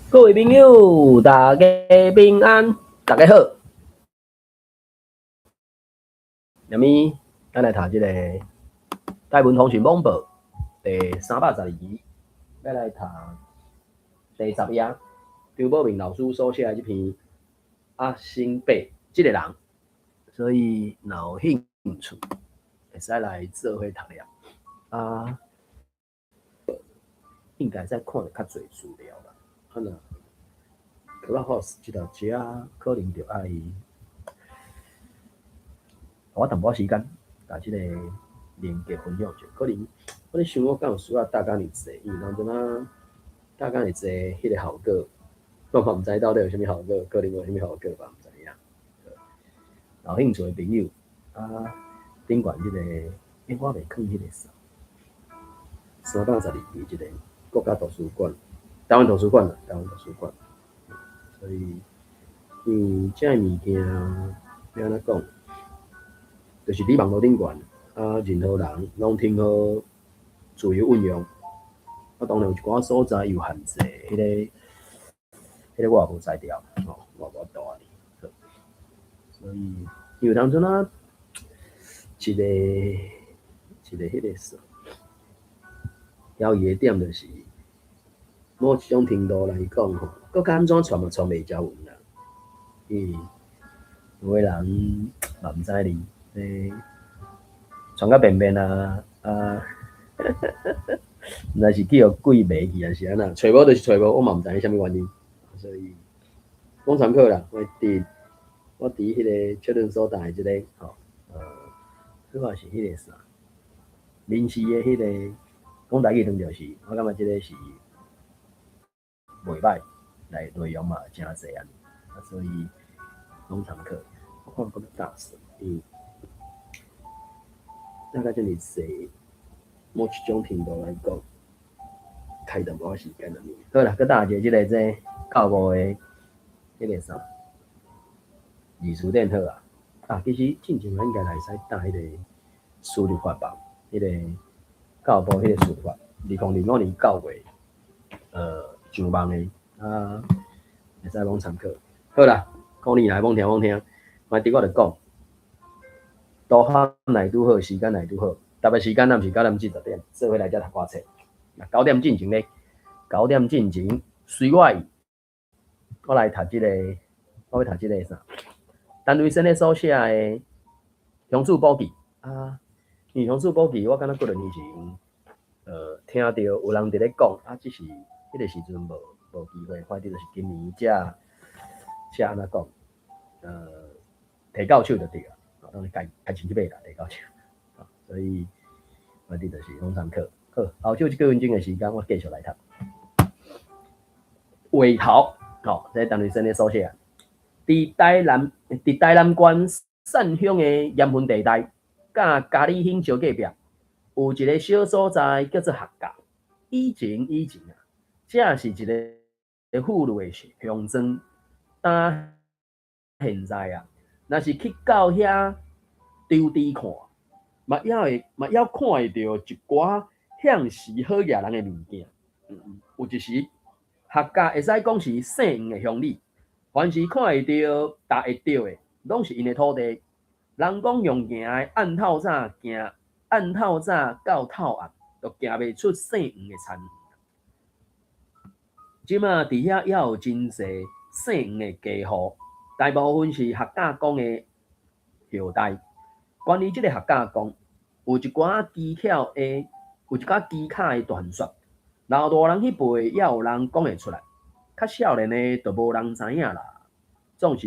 各位朋友，大家平安，大家好。下面咱來讀這个《台文通訊網報》第312期，欲來讀第10頁，張寶明老師所寫的這篇阿星伯這个人，所以若有興趣，會使來做伙讀了。啊，應該使看著較濟資料啦。啊若 Clubhouse 這條遮可能著愛予我淡薄仔時間，共這个連結分享者。可能我咧想我敢有需要搭遮爾濟，因為當陣仔搭遮爾濟，彼个效果，我嘛毋知到底有啥物效果，可能有啥物效果吧，毋知影。有興趣的朋友，啊，頂懸這个，欸，我袂囥彼个啥，312期這个國家圖書館，台灣圖書館啦，台灣圖書館。所以，因為這个物件欲按怎講，就是佇網路頂懸，啊，任何人攏挺好自由運用。啊，當然有一寡所在有限制，彼个我也無才調，吼，我無法度按呢。所以，因為當陣仔，一个一個彼个啥，交易的點就是，某一種程度來講吼，閣較按怎傳嘛傳袂遮穩啦。因為有的人嘛毋知哩，欸，傳甲便便啊，啊，毋知是去予鬼迷去，還是按怎，揣無就是揣無，我嘛毋知影啥物原因。所以講參考啦，我佇彼个確認所在這个吼，主要是彼个啥，臨時的彼个講台語當就是，我感覺這个是袂歹，內內容嘛誠濟按呢，啊，所以攏參考。我看閣欲搭算，因為大概遮爾濟，某一種程度來講，開淡薄仔時間按呢。好啦，閣搭一個這個這教務的彼個啥，二書店好啊。啊，其實進前我應該來使搭彼個輸入法吧，彼個教育部彼個輸入法，2025年9月，上網的，啊，會使攏參考。好啦，講你來罔聽罔聽，我佇我就講，導航來拄好，時間來拄好，特別時間咱毋是9點至10點，做伙來遮讀歌冊。9點進前咧，九點進前隨我意，我來讀這個，我欲讀這個啥？陳瑞生咧所寫的《鄉厝簿記》啊，因為《鄉厝簿記》我敢若幾兩年前，聽著有人佇咧講，啊，只是彼個時陣無機會，反正就是今年才才按怎講，提到手就對啊，當然開開錢去買啦，提到手，所以反正就是攏參考。好，後手這幾分鐘的時間，我繼續來讀。尾頭，吼，這陳瑞生咧所寫。佇台南縣善鄉的鹽分地帶，佮嘉里鄉相隔壁，有一个小所在叫做客家。以前以前啊，這是一个富裕的鄉莊。但現在啊，若是去到遐場地看，嘛猶會嘛猶看會著一寡向時好額人的物件。有一時，客家會使講是姓黃的鄉里。凡是看會著、踏會著的，攏是𪜶的土地。人講用行的暗透早行，暗透早到透暗，都行袂出姓黃的田園。這馬佇遐猶有真濟姓黃的家戶，大部分是客家公的後代。關於這个客家公，有一寡蹊蹺的，有一寡蹊蹺的傳說，老大人彼輩猶有人講會出來。較少年的就無人知影啦。總是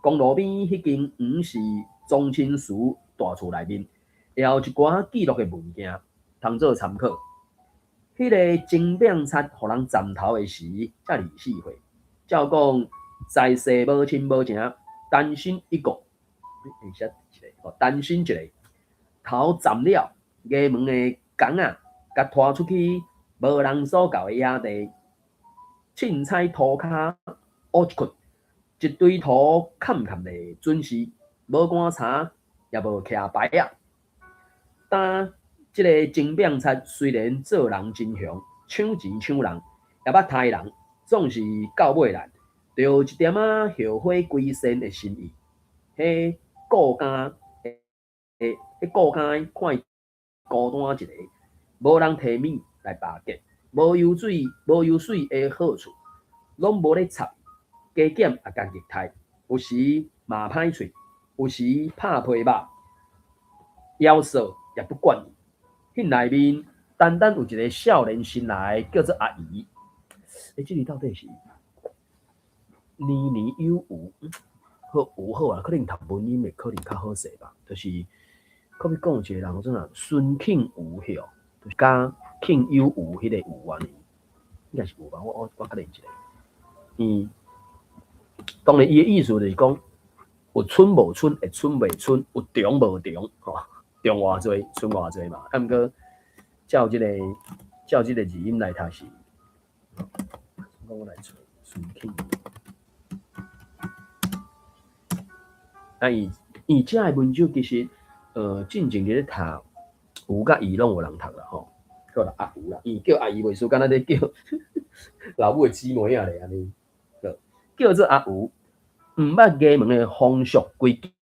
公路邊彼間黃氏宗親祠大厝內面，也有一寡記錄的文件，通做參考。彼个曾炳察予人斬頭的時，才24歲。照講在世無親無情，單身一個，欸，寫一個，單身一個，頭斬了，衙門的工仔，共拖出去無人所到的野地。凊彩塗跤烏一窟，一堆土崁崁的準時，無棺柴，也無徛牌仔。但這个曾炳察雖然做人真雄，搶錢搶人，也捌刣人，總是到尾啦，著一點仔後悔歸仙的心意。彼顧家的，彼顧家看伊孤單一个，無人提物來巴結，無油水無油水的好處，攏無咧插，加減也共虐待，有時罵歹喙，有時拍批肉，枵臊也不管伊。彼內面單單有一个少年新來，叫做阿姨。欸，這个到底是年年有餘，好有好啊，可能讀文音會可能較好勢吧。就是可欲講一个人做啥孫慶吳吼，就是佮慶有餘彼個有按呢，應該是有吧？我確認一下。嗯，當然伊的意思就是講，有春無春，會春袂春，有長無長，吼，長偌濟，春偌濟嘛。啊，毋過照這個字音來讀是，我來揣孫慶。啊，伊遮的文章其實，進前佇咧讀，有佮伊攏有人讀啦吼，好啦，阿吳啦，伊叫阿姨袂輸，敢若咧叫老母的姊妹仔咧按呢，叫做阿吳，毋捌衙門的風俗規矩。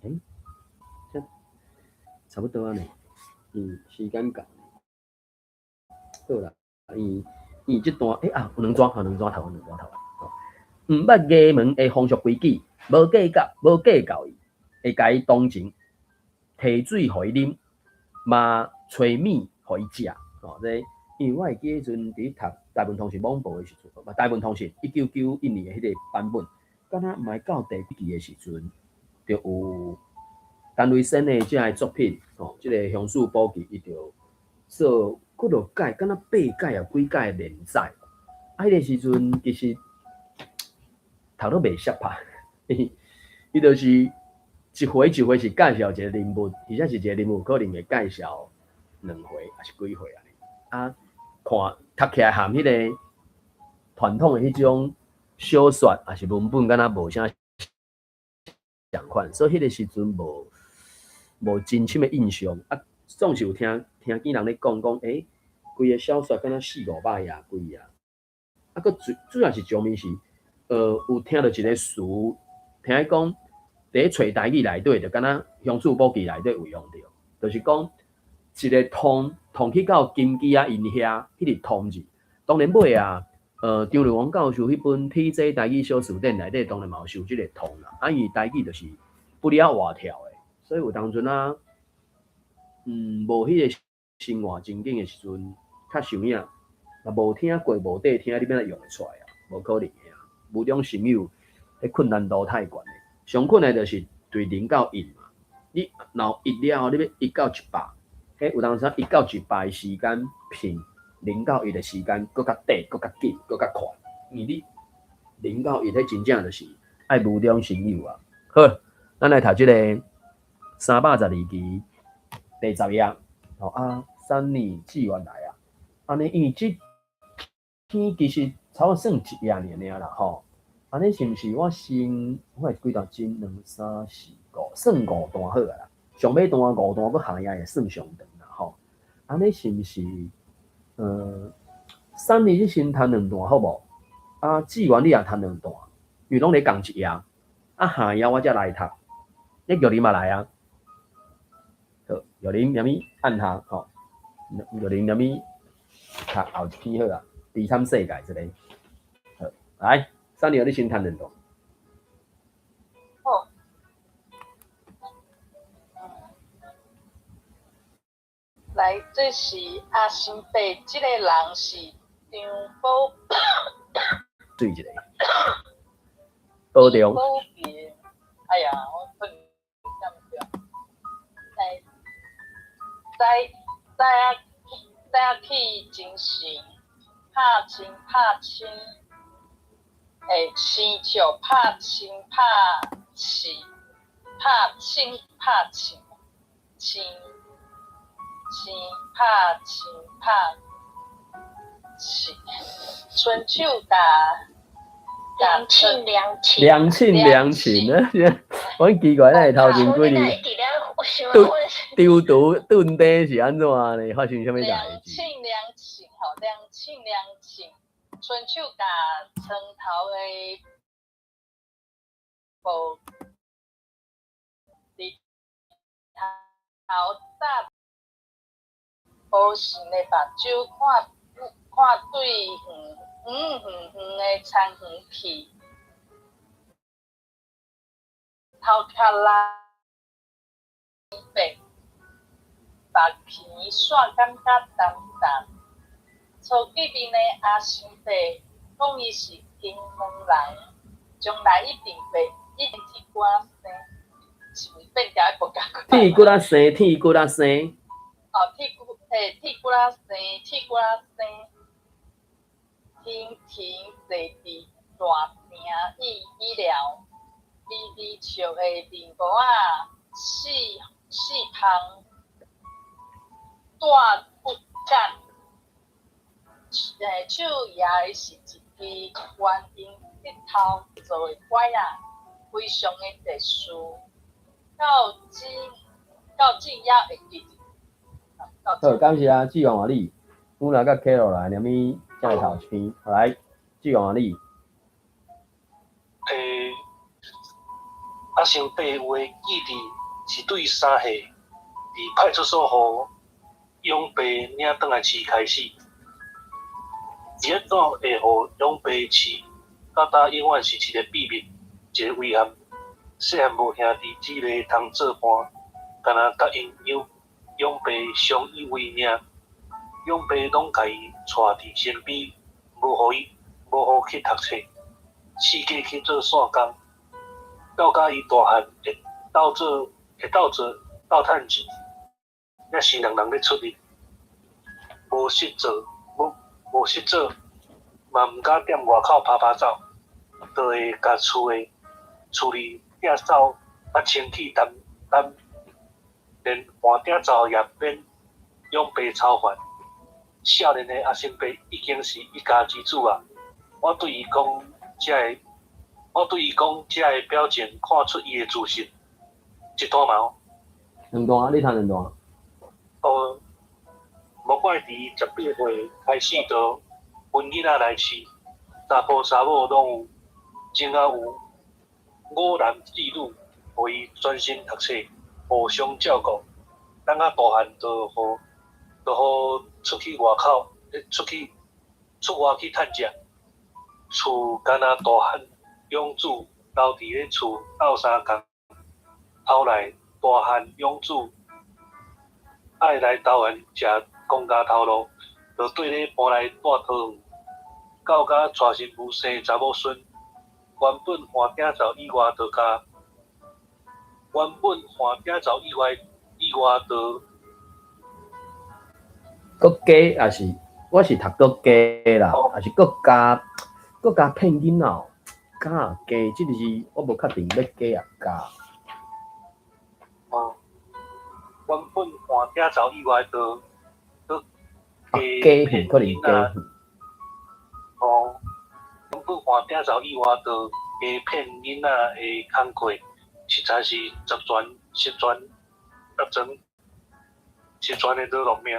欸，這差不多按呢，時間到，好啦，伊這段，欸啊，有兩段，兩段讀完，兩段讀完。毋捌衙門的風俗規矩，無計較，無計較伊，會共伊同情，提水予伊啉，嘛揣物予伊食。吼，這因為我會記彼陣佇讀大文通訊網報的時陣，大文通訊1991年的彼個版本，敢若毋知到第幾期的時陣，就有陳維生的這个作品，吼，這個鄉事簿記，伊就做幾落屆，敢若八屆啊幾屆的連載。啊，彼個時陣其實讀都袂識拍，伊就是一回一回是介紹一個人物，而且是一個人物可能會介紹兩回，抑是幾回按呢。啊，看讀起來和彼個傳統的彼種小說，抑是文本，敢若無啥仝款，所以彼個時陣無真深的印象。啊，總是有聽見人咧講講，欸，規个小說敢若四五百頁幾頁。啊，閣最主要是上面是，有聽著一个詞，聽伊講，佇咧揣台語內底，就敢若鄉事簿記內底有用著，就是講一个通通去到金枝仔𪜶遐，彼个通字。當然尾啊，張瑞王教授彼本《T.J. 台語小辭典》內底當然嘛有收這个通啦。啊，因為台語就是不了活跳的，所以有當陣啊，無彼个生活情景的時陣，較受影，若無聽過無綴聽，你欲按怎用會出來啊？無可能的啊！無中生有，彼困難度太懸的。上困難就是對0到1嘛，你若有一了後，你欲1到100，彼有當時1到100的時間，比0到1的時間閣較短、閣較緊、閣較快。因為你0到1，彼真正就是愛無中生有啊。好，咱來讀這个312期第10頁。吼啊，三年志願來啊，按呢因為這篇其實差不多算一頁爾爾啦吼。按呢是毋是我先我會幾段真兩三四五，算五段好啊啦。上尾段五段，閣下頁會算上長啦吼。按呢是毋是？三年你先讀兩段好無？啊，志願你也讀兩段，因為攏咧仝一頁。啊，下頁我才來讀。你玉林嘛來啊？好，玉林踮咪按下吼，玉林踮咪讀後一篇好啊，悲慘世界這个。好，來，三年你先讀兩段。好。來，這是阿新伯，這個人是張寶。對一个。保重。寶平，哎呀，我困點著。來，早早早起精神，拍青拍青，欸，生笑拍青拍刺，拍青拍青，青青拍青拍刺，伸手共梁庆良情。良庆良情啊！我奇怪，咱頭前幾日丟毒斷低是按怎呢？發生啥物代志？良慶良情吼，良慶良情，伸手共床頭的布日頭早無神的目睭看看對遠遠遠遠的田園去，頭殼拉白，目鼻煞感覺澹澹。厝隔面的阿生伯講伊是金門人，將來一定會一定鐵骨仔生，是毋是變調無仝款？鐵骨仔生，鐵骨仔生。哦，鐵骨嘿，鐵骨仔生，鐵骨仔生。停停坐佇大廳椅椅了，微微笑的面無仔，四四芳帶骨感，手舉的是一支圓形竹頭做的拐仔，非常的特殊。到今到今猶會記得。好，感謝啊，志宏啊你，阮來佮啟落來，連物才會頭先，來，志宏啊你。阿生伯話記佇是對3歲，佇派出所予養爸領轉來飼開始。是按怎會予養爸飼，到今永遠是一個秘密，一個遺憾。細漢無兄弟姊妹通做伴，干焦佮𪜶養養爸相依為命，養爸攏共伊帶佇身邊，無予伊無予去讀冊，四界去做散工，到甲伊大漢會鬥做會鬥做鬥趁錢，也是人人咧出入，無實做無無實做，嘛毋敢踮外口趴趴走，就會共厝的厝裡拆掃啊清氣澹澹，連換鼎灶也免養爸操煩。少年的阿生伯已經是一家之主啊！我對伊講這个，我對伊講這个表情，看出伊的自信。一段嘛？兩段，你讀兩段。哦，莫怪佇18歲開始就分囡仔來飼，查埔查某攏有，前後有五男四女，予伊專心讀冊，互相照顧。等較大漢，就予就予出去外口，出去出外去趁食。厝干焦大漢養子留佇咧厝鬥相共。後來大漢養子愛來桃園食公家頭路，就綴咧搬來蹛桃園，到甲娶新婦生查某孫。原本換鼎灶以外，就共原本換鼎灶以外以外，就閣加也是，我是讀閣加啦，也是閣加閣加騙囡仔哦，加加，這個是我無確定欲加抑加。哦，原本換鼎灶以外，就閣加騙可能加。哦，原本換鼎灶以外，就加騙囡仔的工課，實在是十全十全十全十全的落落命。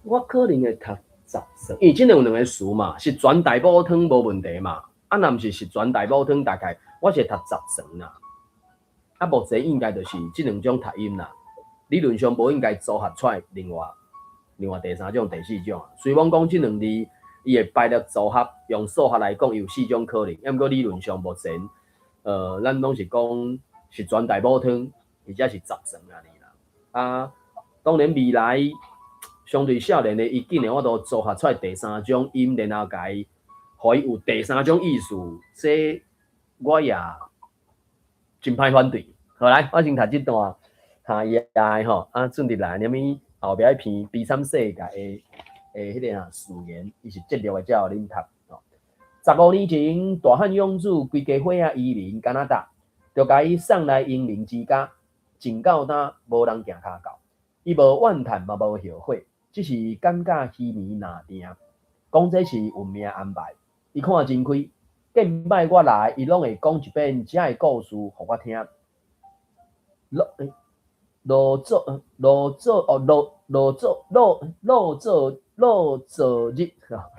我可能會讀十算，因為這个有兩个詞嘛，十全大補湯無問題嘛。啊，若毋是十全大補湯，大概我是會讀十全啦。啊，目前應該就是這兩種讀音啦。理論上無應該組合出來另外另外第三種、第四種。雖罔講這兩字，伊會排列組合，用數學來講，有四種可能。抑毋過理論上目前，咱攏是講十全大補湯，或者是十全按呢啦。啊，當然未來相對少年的，伊竟然有法度組合出來第三種音，然後共伊，予伊有第三種意思，這我也真歹反對。好來，我先讀這段下頁的吼，啊，轉入來，連物後壁彼篇悲慘世界的的彼个啊序言，伊是節錄的，才予恁讀吼。15年前，大漢養子規家伙仔移民加拿大，就共伊送來榮民之家，從到今無人行跤到。伊無怨嘆嘛無後悔，只是感覺虛暝若定，講這是運命安排。伊看真開，見擺我來，伊攏會講一遍遮的故事予我聽。落做落做哦，落落做落落做落做日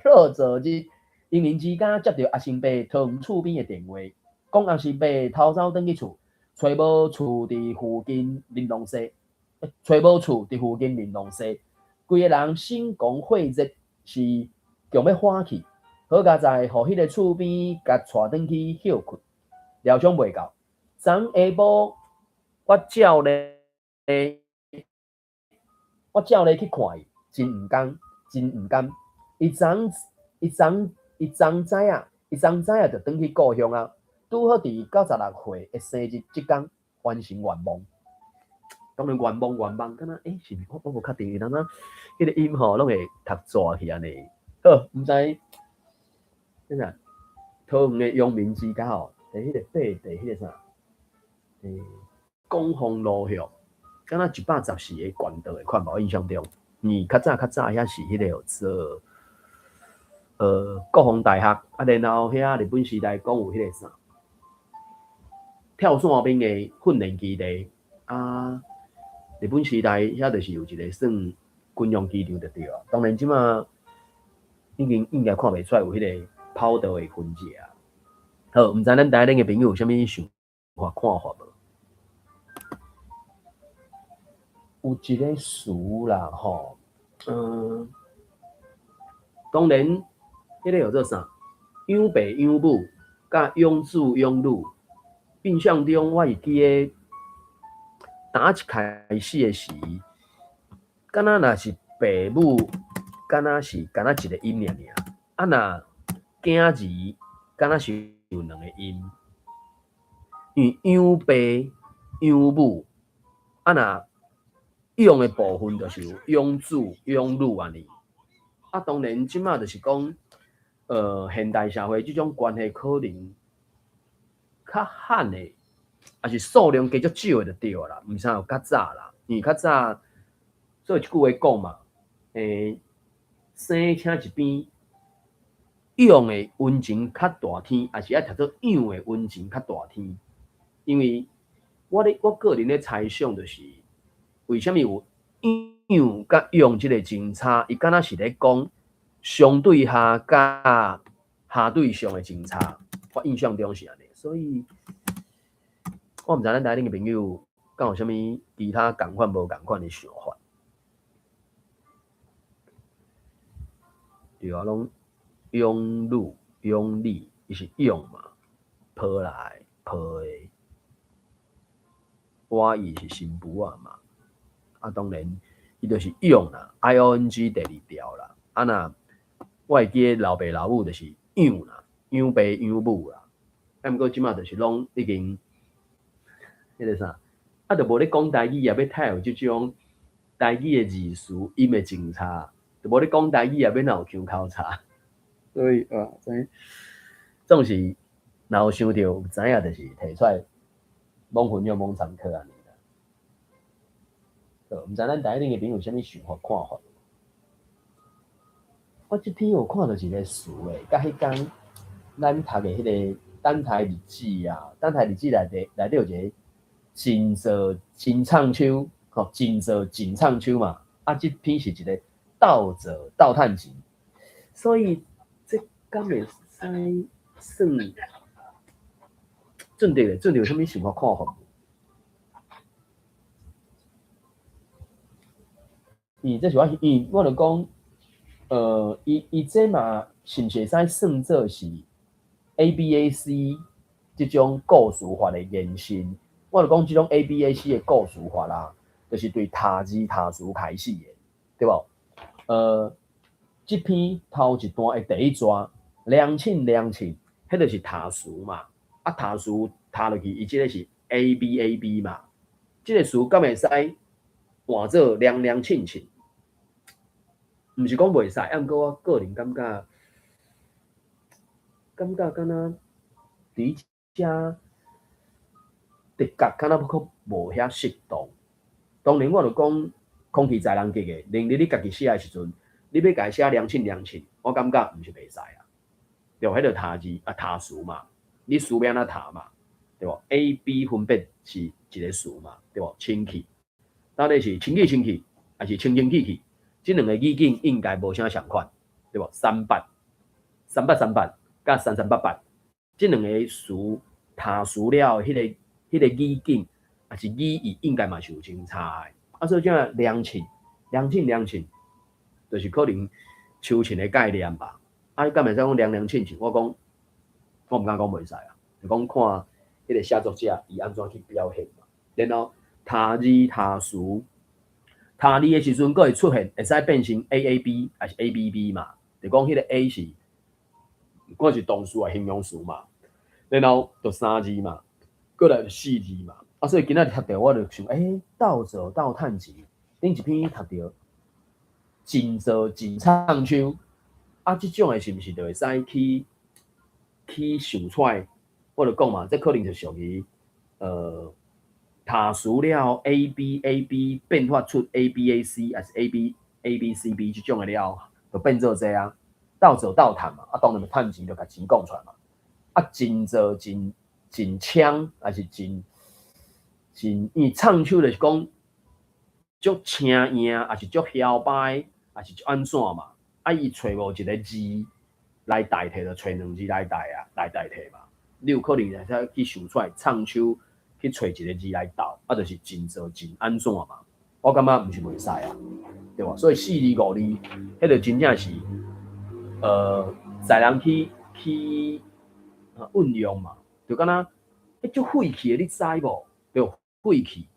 落做日，閒閒之間接著阿生伯桃園厝邊的電話，講阿生伯偷走轉去厝，揣無厝佇附近玲瓏西，揣無厝佇附近玲瓏西，規個人心狂火熱，是強欲喊去。好佳哉，予彼个厝邊共帶轉去歇睏，料想袂到，昨下晡我照例去看伊，真毋甘，真毋甘。伊昨知影就轉去故鄉啊，拄好佇96歲的生日這工完成願望。當然願望願望，敢若是毋？我無確定，伊敢若彼个音吼攏會讀逝去按呢。好，毋知。真啥？桃園的陽明之家吼，佇彼個八地彼個啥？廣豐路遐，敢若114個管道的款無？印象中，嗯，較早遐是彼個叫做國防大學，啊，然後遐日本時代講有彼個啥跳傘兵的訓練基地，啊，日本時代遐就是有一個算軍用機場就對啊。當然這馬已經應該看袂出來有彼個跑道的痕跡啊。好，毋知咱台頂的朋友有啥物想法看法無？有一个詞啦，吼，當然，彼个叫做啥？養爸養母，佮養子養女。印象中，我會記得打一開始的時，敢若若是爸母，敢若一個音爾爾，啊若囝兒，敢若是有兩個音。因為養爸養母，啊若養的部分就是有養子養女按呢。啊，當然這馬就是講，現代社會這種關係可能較罕的，抑是數量加足少的就對啦，毋像有較早啦，因為較早，所以一句話講嘛，生請一邊，養的溫情較大天，抑是愛讀做養的溫情較大天。因為我個人咧猜想就是，為啥物有養佮養這個真差？伊敢若是咧講相對下佮下對上的真差，我印象中是按呢，所以我毋知咱台頂的朋友敢有啥物其他仝款無仝款的想法。對啊，攏養女養女，伊是養嘛，抱來抱的，我伊是新婦仔嘛，啊當然伊就是養啦，I O N G 第二條啦，啊若我會記得老爸老母就是養啦，養爸養母啦，啊毋過這馬就是攏已經彼個啥，啊就無咧講台語也欲太有這種台語的字詞音的真差，就無咧講台語也欲哪有腔口差，所以啊，總是若有想著有知影，就是提出來罔分享罔參考按呢啦。毋知咱台頂的朋友有啥物想法看法？我這篇有看著一个詞的，佮彼工咱讀的彼个等待日誌啊，等待日誌內底有一个真做真唱秋，吼，真做真唱秋嘛。啊，這篇是一个鬥做鬥趁錢，所以這敢會使算準著咧？準著有啥物想法看法？伊這是我，伊我就講，伊這嘛是毋是會使算做是 A B A C 這種故事法的延伸？我就講這種 A B A C 的故事法啦，就是對讀字讀詞開始的，對無？這篇頭一段的第一段，兩凊兩凊，彼就是讀詞嘛。啊，讀詞讀落去，伊這個是 A B A B 嘛。這個詞敢會使換做兩兩凊凊？毋是講袂使，啊，毋過我個人感覺敢若佇遮直覺敢若閣無遐適當。當然，我就講空氣載人格的能力，你家己寫的時陣，你欲共伊寫兩凊兩凊，我感覺毋是袂使啊。對，彼個疊字啊，疊詞嘛，你詞欲按怎疊嘛，對無？A、B 分別是一個詞嘛，對無？清氣，到底是清氣清氣，抑是清清氣氣？這兩個語境應該無啥仝款，對無？三八、三八三八，佮三三八八，這兩個詞疊詞了，彼個語境，抑是語義，應該嘛是有真差的。啊，所以這涼沁、涼沁、涼沁，就是可能秋沁的概念吧。啊，你敢會使講涼涼沁沁？我講，我毋敢講袂使啊。就講看彼個寫作者伊按怎去表現嘛。然後疊字疊詞，疊字的時陣，閣會出現會使變成 A A B 抑是 A B B 嘛？就講彼個 A 是，不管是動詞抑形容詞嘛。然後就三字嘛，閣來就四字嘛。啊，所以今仔日讀著我就想，鬥做鬥趁錢，頂一篇讀著真做真唱秋，啊，這種的是毋是就會使去想出來？我就講嘛，這可能就屬於疊詞了 A B A B 變化出 A B A C，抑是 A B A B C B 這種的了，就變做這啊，鬥做鬥趁嘛，啊，當然咪趁錢就共錢講出來嘛。啊，真做真真搶，抑是真真，因為唱秋就是講足請贏，抑是足囂擺，抑是足按怎嘛？啊，伊揣無一個字來代替，就揣兩字來代啊，來代替嘛。你有可能會使去想出來唱秋去揣一個字來鬥，啊，就是真做真按怎嘛？我感覺毋是袂使啊，對無？所以四字五字，彼個真正是在人去運用嘛，就敢若彼足晦氣的，你知無？對，晦氣，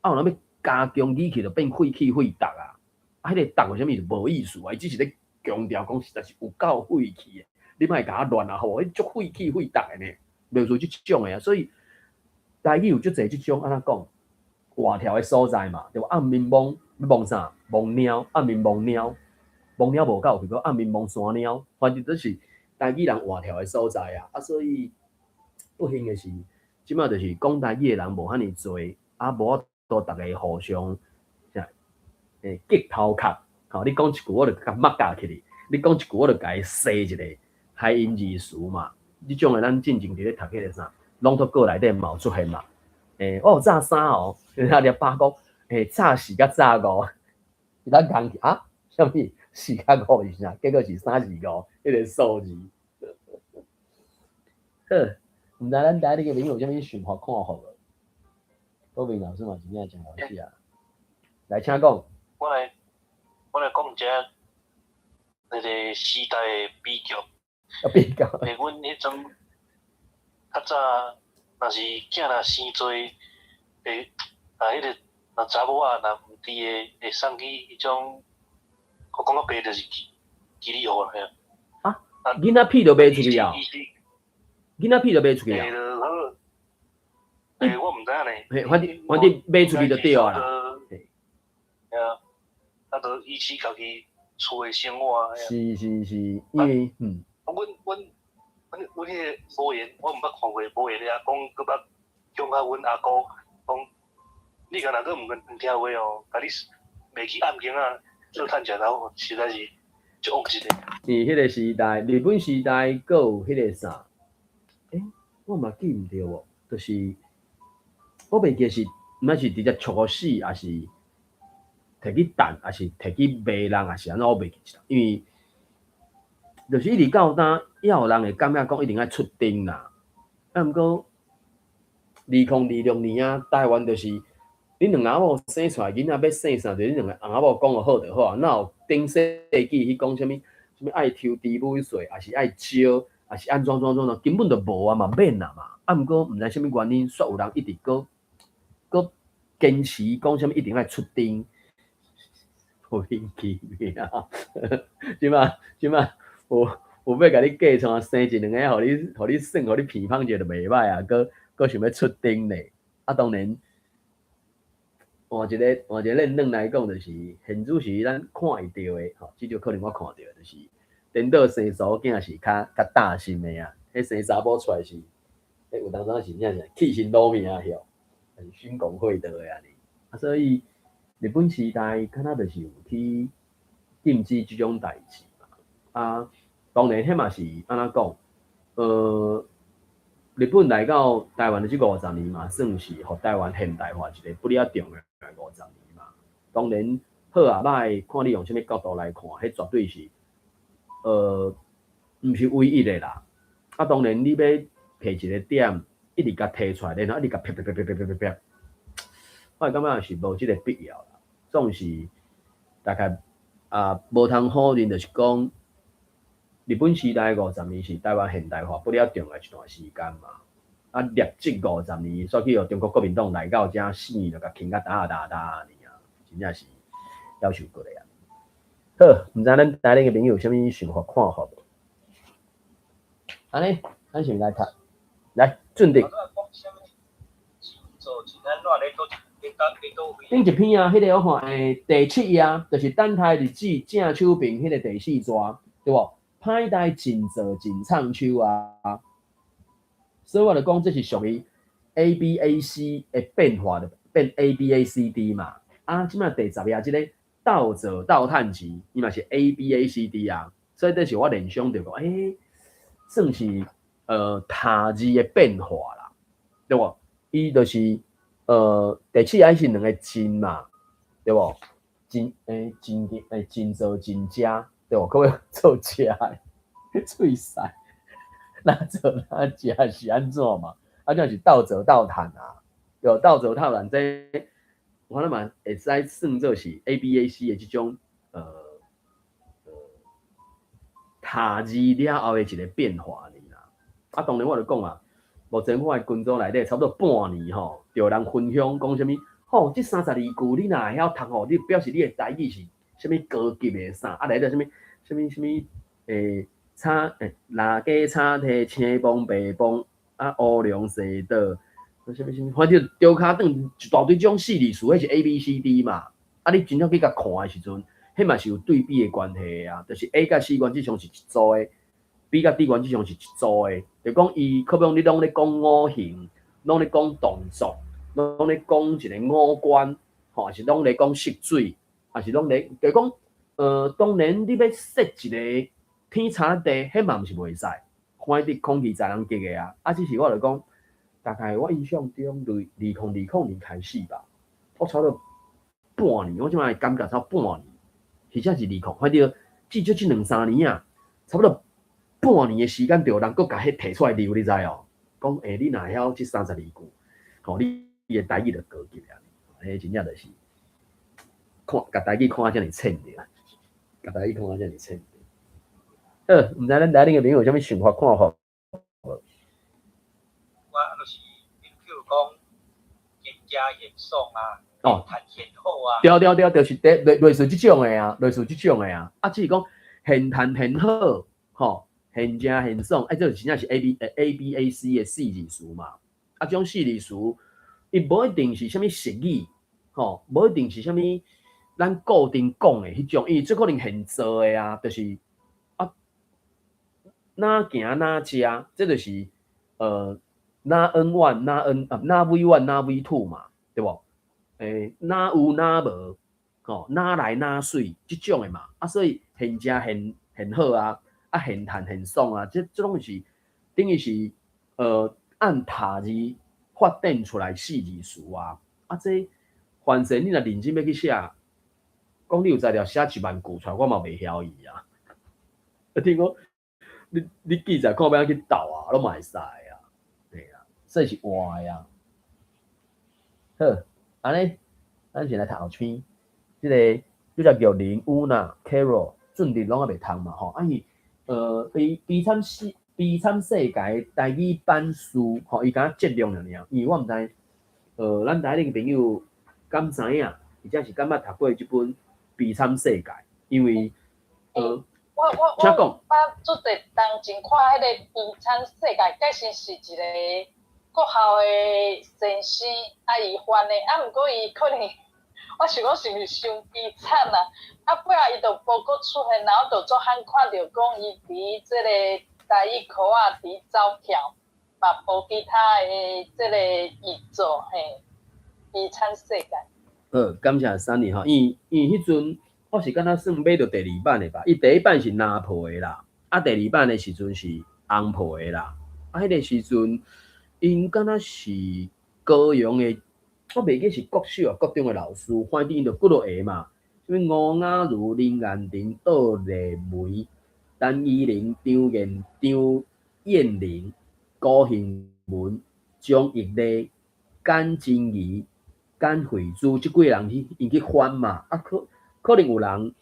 啊，有人欲加強語氣，就變晦氣晦毒啊！啊，彼個毒有啥物無意思啊？伊只是咧強調講，實在是有夠晦氣的，你莫共我亂啊！吼，彼足晦氣晦毒的呢，類似這種的啊。所以台語有足濟這種按怎講，活跳的所在嘛，對無？暗暝摸欲摸啥？摸貓，暗暝摸貓，摸貓無夠，是講暗暝摸山貓，反正都是台語人活跳的所在啊！啊，所以不幸的是，這擺就是講台語的人無遐爾濟，啊，無法度逐家互相啥激頭殼，吼，你講一句我就共抹教起去，你講一句我就共伊洗一下，諧音字詞嘛。這種的咱進前佇咧讀彼個啥，朗讀稿內底嘛有出現嘛。我有紮衫哦，啊，你爸講，紮四佮紮五，咱講去啊，啥物四佮五是啥？結果是三四五，彼個數字。好，毋知咱台你個朋友有啥物想法看法無？郭明老師嘛真正誠好死啊！來，請講。我來講一下那個時代的比較。啊，比較。阮彼陣較早，若是囝若生濟，會啊，彼個若查某仔若毋佇的，會送去彼種，我講較白就是基里學啦，啊？囡仔屁都賣出去啊？囡仔屁都賣出去啊？欸，我毋知影呢。嘿，反正賣出去就對啊啦。嘿啊，啊，就維持家己厝的生活。是是是，因為。阮彼個無閒，我毋捌看過無閒的阿公，閣捌向較阮阿姑講，你敢若閣毋聽話哦，共你賣去暗間仔做趁食頭，實在是足惡質的。佇彼個時代，日本時代，閣有彼個啥？我嘛記毋著無，就是我袂記是，毋知是直接處死，抑是摕去擲，抑是摕去賣人，抑是按怎？我袂記得，因為就是一直到今，猶有人會感覺講一定愛出丁啦。啊，毋過2026年啊，台灣就是恁兩翁仔某生出來囡仔欲姓啥，就恁兩个翁仔某講予好就好啊。哪有頂世紀去講啥物啥物愛抽豬尾稅，抑是愛招，抑是按怎怎怎怎，根本就無啊嘛，免啊嘛。啊，毋過毋知啥物原因，煞有人一直閣閣堅持講啥物一定愛出丁，莫名其妙。這擺有欲共你計算生一兩个，予你耍，予你鼻芳者就袂䆀啊，閣閣想欲出丁咧。啊，當然換一个換一個論來講，就是現主時咱看會著的，吼，至少可能我看著的，就是顛倒生查某囝是較擔心的啊。彼生查某出來是，彼有當時是真正氣死老命曉，是勳功悔道的按呢。啊，所以日本時代敢若就是有去禁止這種代誌嘛。啊，當然彼嘛是按怎講，日本來到台灣的這五十年嘛，算是予台灣現代化一個不了重要的五十年嘛。當然好抑歹，看你用啥物角度來看，彼絕對是，毋是唯一的啦。啊，當然你欲提一個點，一直共提出來，然後一直共啪啪啪啪啪啪啪啪，我會感覺是無這個必要啦。總是大概啊，無通否認，就是講日本時代五十年是台灣現代化不了重要一段時間嘛。啊，立即五十年，煞去予中國國民黨來到遮死，就共傾甲焦焦焦按呢啊，真正是夭壽過來啊。好，毋知咱台頂的朋友有啥物想法看法無？按呢，咱先來讀，來準的。頂一篇啊，彼個我看第七頁，就是等待日子正手邊彼個第四逝，對無？歹代盡做盡唱秋啊！所以我就講，這是屬於 A B A C 的變化，就變 A B A C D 嘛。啊，這擺第十頁這個鬥做鬥趁錢，伊嘛是 A B A C D 啊。所以這是我聯想著講，算是讀字的變化啦，對無？伊就是第七頁是兩個盡嘛，對無？盡盡盡做盡食，對無？可做食的，喙屎，若做若食是按怎嘛？啊，這是鬥做鬥趁啊，對無？鬥做鬥趁，這我諗嘛會使算做是 A B A C 的這種讀字了後的一個變化爾啦。啊，當然我就講啊，目前我的群組內底差不多半年吼，就有人分享講啥物，吼，這32句你若會曉讀吼，你表示你的台語是啥物高級的啥，啊來著啥物啥物啥物，炒拉雞炒提青磅白磅，啊烏龍西倒，啥物啥物，反正丟跤轉一大堆這種四字詞，彼是 A B C D 嘛。啊，你真正去共看的時陣，彼嘛是有對比的關係啊，就是 A 佮 C 原則上是一組的，B 佮 D 原則上是一組的，就講伊可比講你攏咧講五行，攏咧講動作，攏咧講一個五官，吼，抑是攏咧講色水，抑是攏咧，就講，當然你欲設一個天差地，彼嘛毋是袂使，反正空氣才能結的啊。啊，只是我就講，大概我印象中，2020年開始吧，我差不多半年，我這擺感覺差不多半年，或者是二空，反正至少這兩三年啊，差不多半年的時間，就有人閣共彼提出來溜，你知哦？講，你若會曉這32句，吼，你的台語就高級啊！彼真正就是看，共台語看啊遮爾淺著，共台語看啊遮爾淺。好，毋知咱台頂的朋友有啥物想法看法無？我就是譬如講，現食現爽啊，現趁現好啊。對對對，就是類似這種的啊，類似這種的啊。啊，只是講現趁現好，吼，現食現爽，這真正是 A B A C 的四字詞嘛。啊，這種四字詞，伊無一定是啥物俗語，吼，無一定是啥物咱固定講的彼種，伊最可能現做的啊，就是啊，哪行哪食，這就是哪 N one 哪 N 啊，哪 V one 哪 V two 嘛，對無？哪有哪無，吼，哪來哪媠，這種的嘛。啊，所以現食現現好啊，啊現趁現爽啊，這攏是等於是按讀字發展出來四字詞啊。啊，這反正你若認真欲去寫，講你有才調寫1萬句出來，我嘛袂曉伊啊。啊，聽講你記者看欲按怎去鬥啊，攏嘛會使啊。對啊，所以是活的啊。好，按呢，咱先來讀後篇。這個這個玉玲、烏娜、Carol、俊迪攏猶未通嘛吼。啊伊悲慘世界台語版書吼，伊敢若節錄爾爾，因為我毋知，咱台頂朋友敢知影，或者是敢捌讀過這本《悲慘世界》，因為我我請講。我做陣當前看彼個《悲慘世界》，確實是一個國校的先生啊，伊翻的，啊，毋過伊可能，我想講是毋是傷悲慘啊？啊，尾仔伊就無閣出現，然後就足罕看著講伊佇這個台語科仔佇走跳，嘛無其他的這個譯作嘿，悲慘世界。好，感謝 Sunny 吼，因為彼陣我是敢若算買著第二版的吧，伊第一版是拿破的啦，啊，第二版的時陣是紅皮的啦。啊，彼個時陣，𪜶敢若是高陽的，我袂記是國小抑國中的老師，反正𪜶就幾落個嘛。啥物吳雅茹、林彥婷、杜麗梅、陳依玲、張燕、張燕玲、高興文、張玉麗、簡真儀、簡慧珠，這幾個人去𪜶去翻嘛。啊，可能有人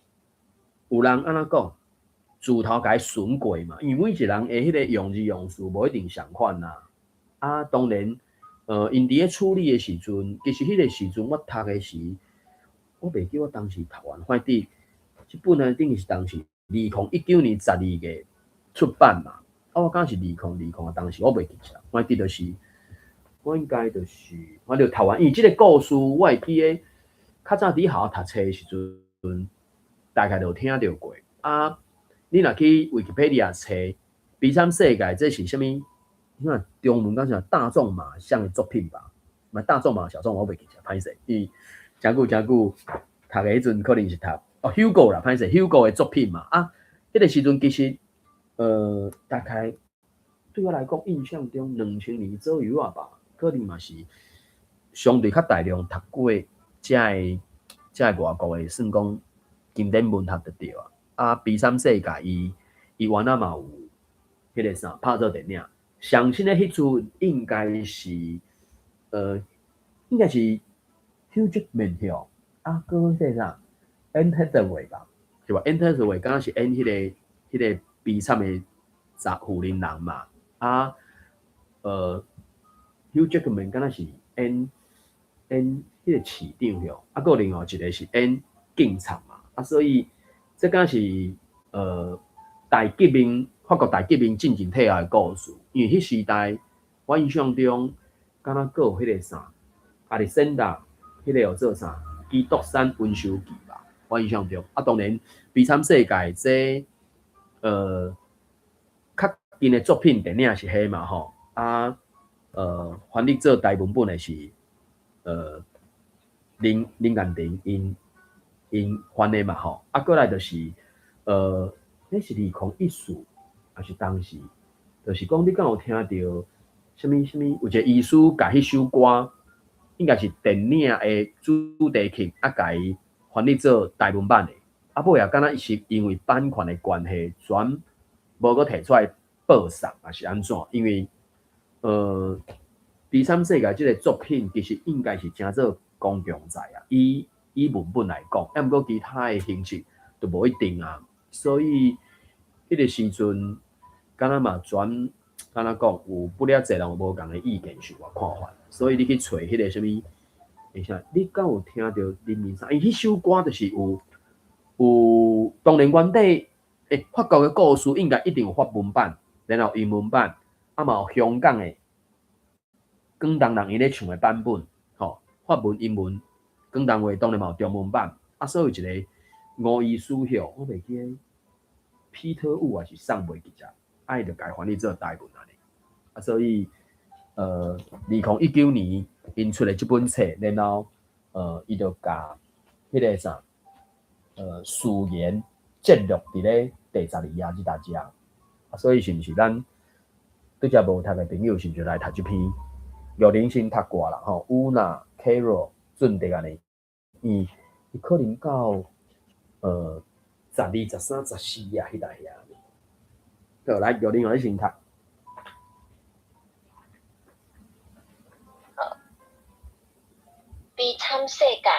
按怎講，字頭共伊囋過嘛，因為每一個人的彼個用字用詞無一定仝款啦。啊，當然，𪜶佇咧處理的時陣，其實彼個時陣我讀的時，我袂記我當時讀完，反正這本啊等於是當時2019年12月出版嘛。啊，我敢是2020啊，當時我袂記得，反正就是，我應該就是，反正讀完，因為這個故事我會記得，較早佇學校讀冊的時陣，大概就聽著過。啊，你若去 Wikipedia 查《悲慘世界》，這是啥物？你看中文講啥？大仲馬像的作品吧？嘛，大仲馬小眾我袂記得，歹勢，伊誠久誠久讀的彼陣可能是讀哦，Hugo 啦，歹勢，Hugo 的作品嘛。啊，彼個時陣其實，大概對我來講，印象中2000年左右啊吧，可能嘛是相對較大量讀過遮个遮个外國的，算講經典文學就對啊。啊，悲慘世界伊伊原來嘛有彼個啥拍做電影，上新的彼出應該是 Hugh Jackman 吼，啊，閣彼個啥 Anne Hathaway 吧，是吧？Anne Hathaway 敢若是演彼個悲慘的查婦人人嘛，啊，Hugh Jackman 敢若是演彼個市長吼，啊，閣另外一個是演警察嘛，啊，所以這敢是大革命，法國大革命進前退後的故事，因為彼時代我印象中敢若閣有彼個啥，亞歷山大，彼個叫做啥？基督山恩仇記吧，我印象中。啊，當然悲慘世界這較近的作品電影是彼嘛吼，啊，翻譯做台文本的是林林彥廷𪜶𪜶翻的嘛吼，啊，過來就是彼是2014，抑是當時，就是講你敢有聽著啥物啥物？有一個醫師共彼首歌，應該是電影的主題曲，啊，共伊翻譯做台文版的，啊，尾仔敢若是因為版權的關係，全無閣提出來播送，抑是按怎？因為悲慘世界這個作品其實應該是誠做公共財啊，以以文本來講，啊，毋過其他的形式就無一定啊，所以彼個時陣，敢若嘛轉敢若講有不了濟人有無仝的意見想法看法，所以你去揣彼個啥物，等下，你敢有聽著林明山？伊彼首歌就是有，當然原底法國的故事應該一定有法文版，然後英文版，啊嘛有香港的廣東人𪜶咧唱的版本，吼，法文、英文、廣東話當然嘛有中文版，啊，所以有一個吳醫師吼，我袂記得 Peter Wu 抑是啥袂記得，啊，伊就共伊翻譯做台文按呢，啊，所以2019年𪜶出的這本冊，然後伊就共彼個啥序言節錄佇咧第12頁這搭遮，啊，所以是毋是咱對遮無讀的朋友，是毋是來讀這篇？玉玲先讀過啦，吼，烏娜、Carol、俊德按呢，伊伊可能到12、13、14啊，彼搭遐。好，來玉玲，予你先讀。好，悲慘世界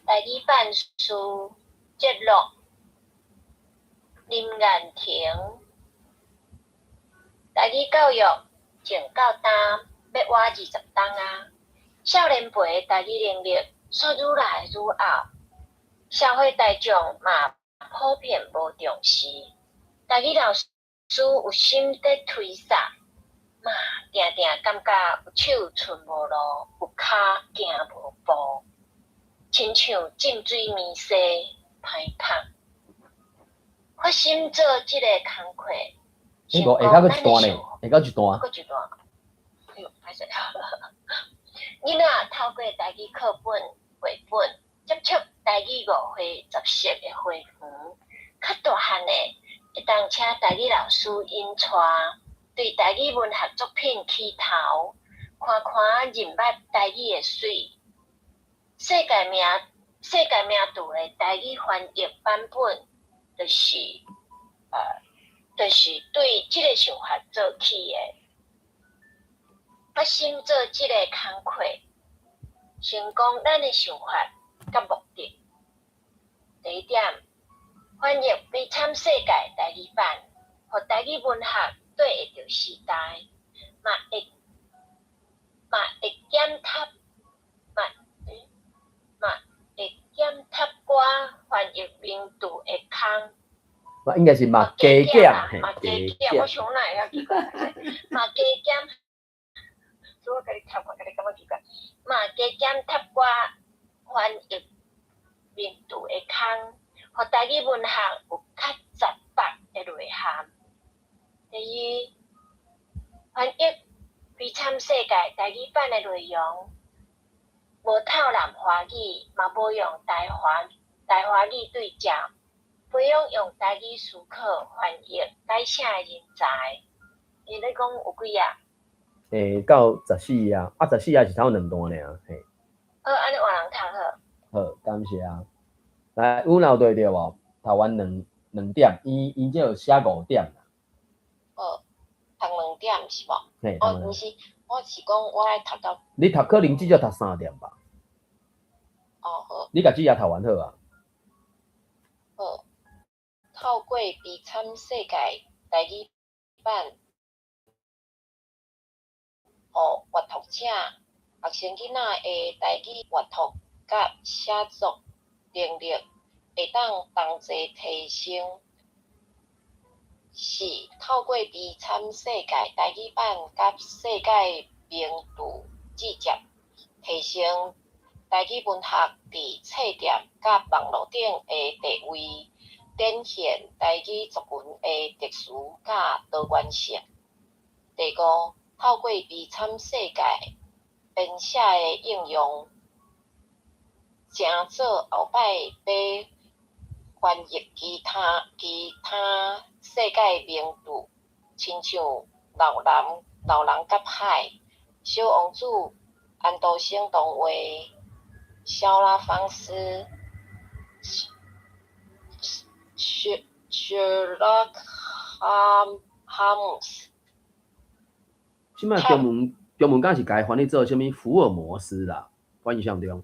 台語版書節錄林彥婷，台語教育從到今欲倚20冬啊！少年輩台語能力煞愈來愈漚，社會大眾嘛普遍無重視，台語老師有心佇推捒，嘛定定感覺有手伸無路，有跤行無步，親像浸水暝西歹麭。發心做這个工課，欸，無下跤閣一段呢，下跤一段。閣一段。哎喲，歹勢。囡仔透過台語課本、繪本，接觸台語五花十色的花園，較大漢的會當請台語老師引帶。對台語文學作品起頭，看看認捌台語的媠。世界名著的台語翻譯版本，就是對這个想法做起的。決心做這个工課，成功咱的想法佮目的。第一點，翻譯《悲慘世界》台語版，予台語文學對會著時代，嘛會檢討寡翻譯名著的空。嘛應該是嘛加減，嘛加減，我想哪會遐奇怪，嘛加減，所以我共你讀，我共你感覺奇怪，嘛加減插寡翻譯名著的空，予台語文學有較雜白的內涵。第二，翻譯《悲慘世界》台語版的內容，無透濫華語，嘛無用台華語對照，培養用台語思考、翻譯、改寫的人才。伊咧講有幾頁？到14頁，啊，14頁是頭兩段爾，嘿。好，按呢換人讀好。好，感謝啊。來，阮有對著無？讀完兩點，伊這有寫五點啦。哦，讀兩點是無？嘿。哦，毋是，我是講我愛讀到。你讀可能至少讀3點吧。哦，好。你共這頁讀完好啊。好，透過《悲慘世界》台語版，予閱讀者、學生囡仔的台語閱讀佮寫作能力會當同齊提升。是透過《悲慘世界》台語版佮世界名著節集，提升台語文學佇冊店佮網路頂的地位，展現台語族群的特殊佮多元性。第五，透過《悲慘世界》編寫的應用，成做後擺欲翻譯其他世界名著，親像《老人佮海》、《小王子》、安徒生童話、小拉方斯、雪洛哈姆斯。這擺中文敢是共伊翻譯做啥物福爾摩斯啦？我印象中，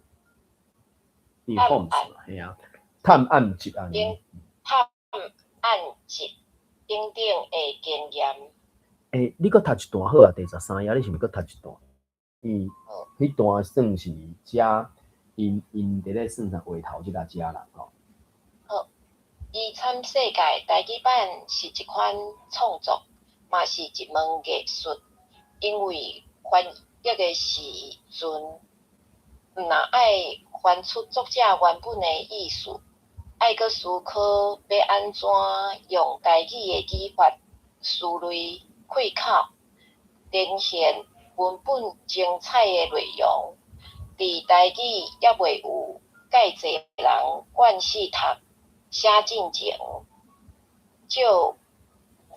伊 Holmes 嘛，嘿啊，探案集按呢。探案集等等的經驗。欸，你閣讀一段好啊，第13頁，你是毋閣讀一段？伊彼段算是遮，𪜶佇咧算啥話頭這個遮啦，吼。好，悲慘世界台語版是一款創作，嘛是一門藝術。因為翻譯的時陣，毋若愛翻出作者原本的意思，愛閣思考欲按怎用台語的語法、思慮、氣口，呈現文本精彩的內容。佇台語猶未有蓋濟人慣勢讀寫進前，藉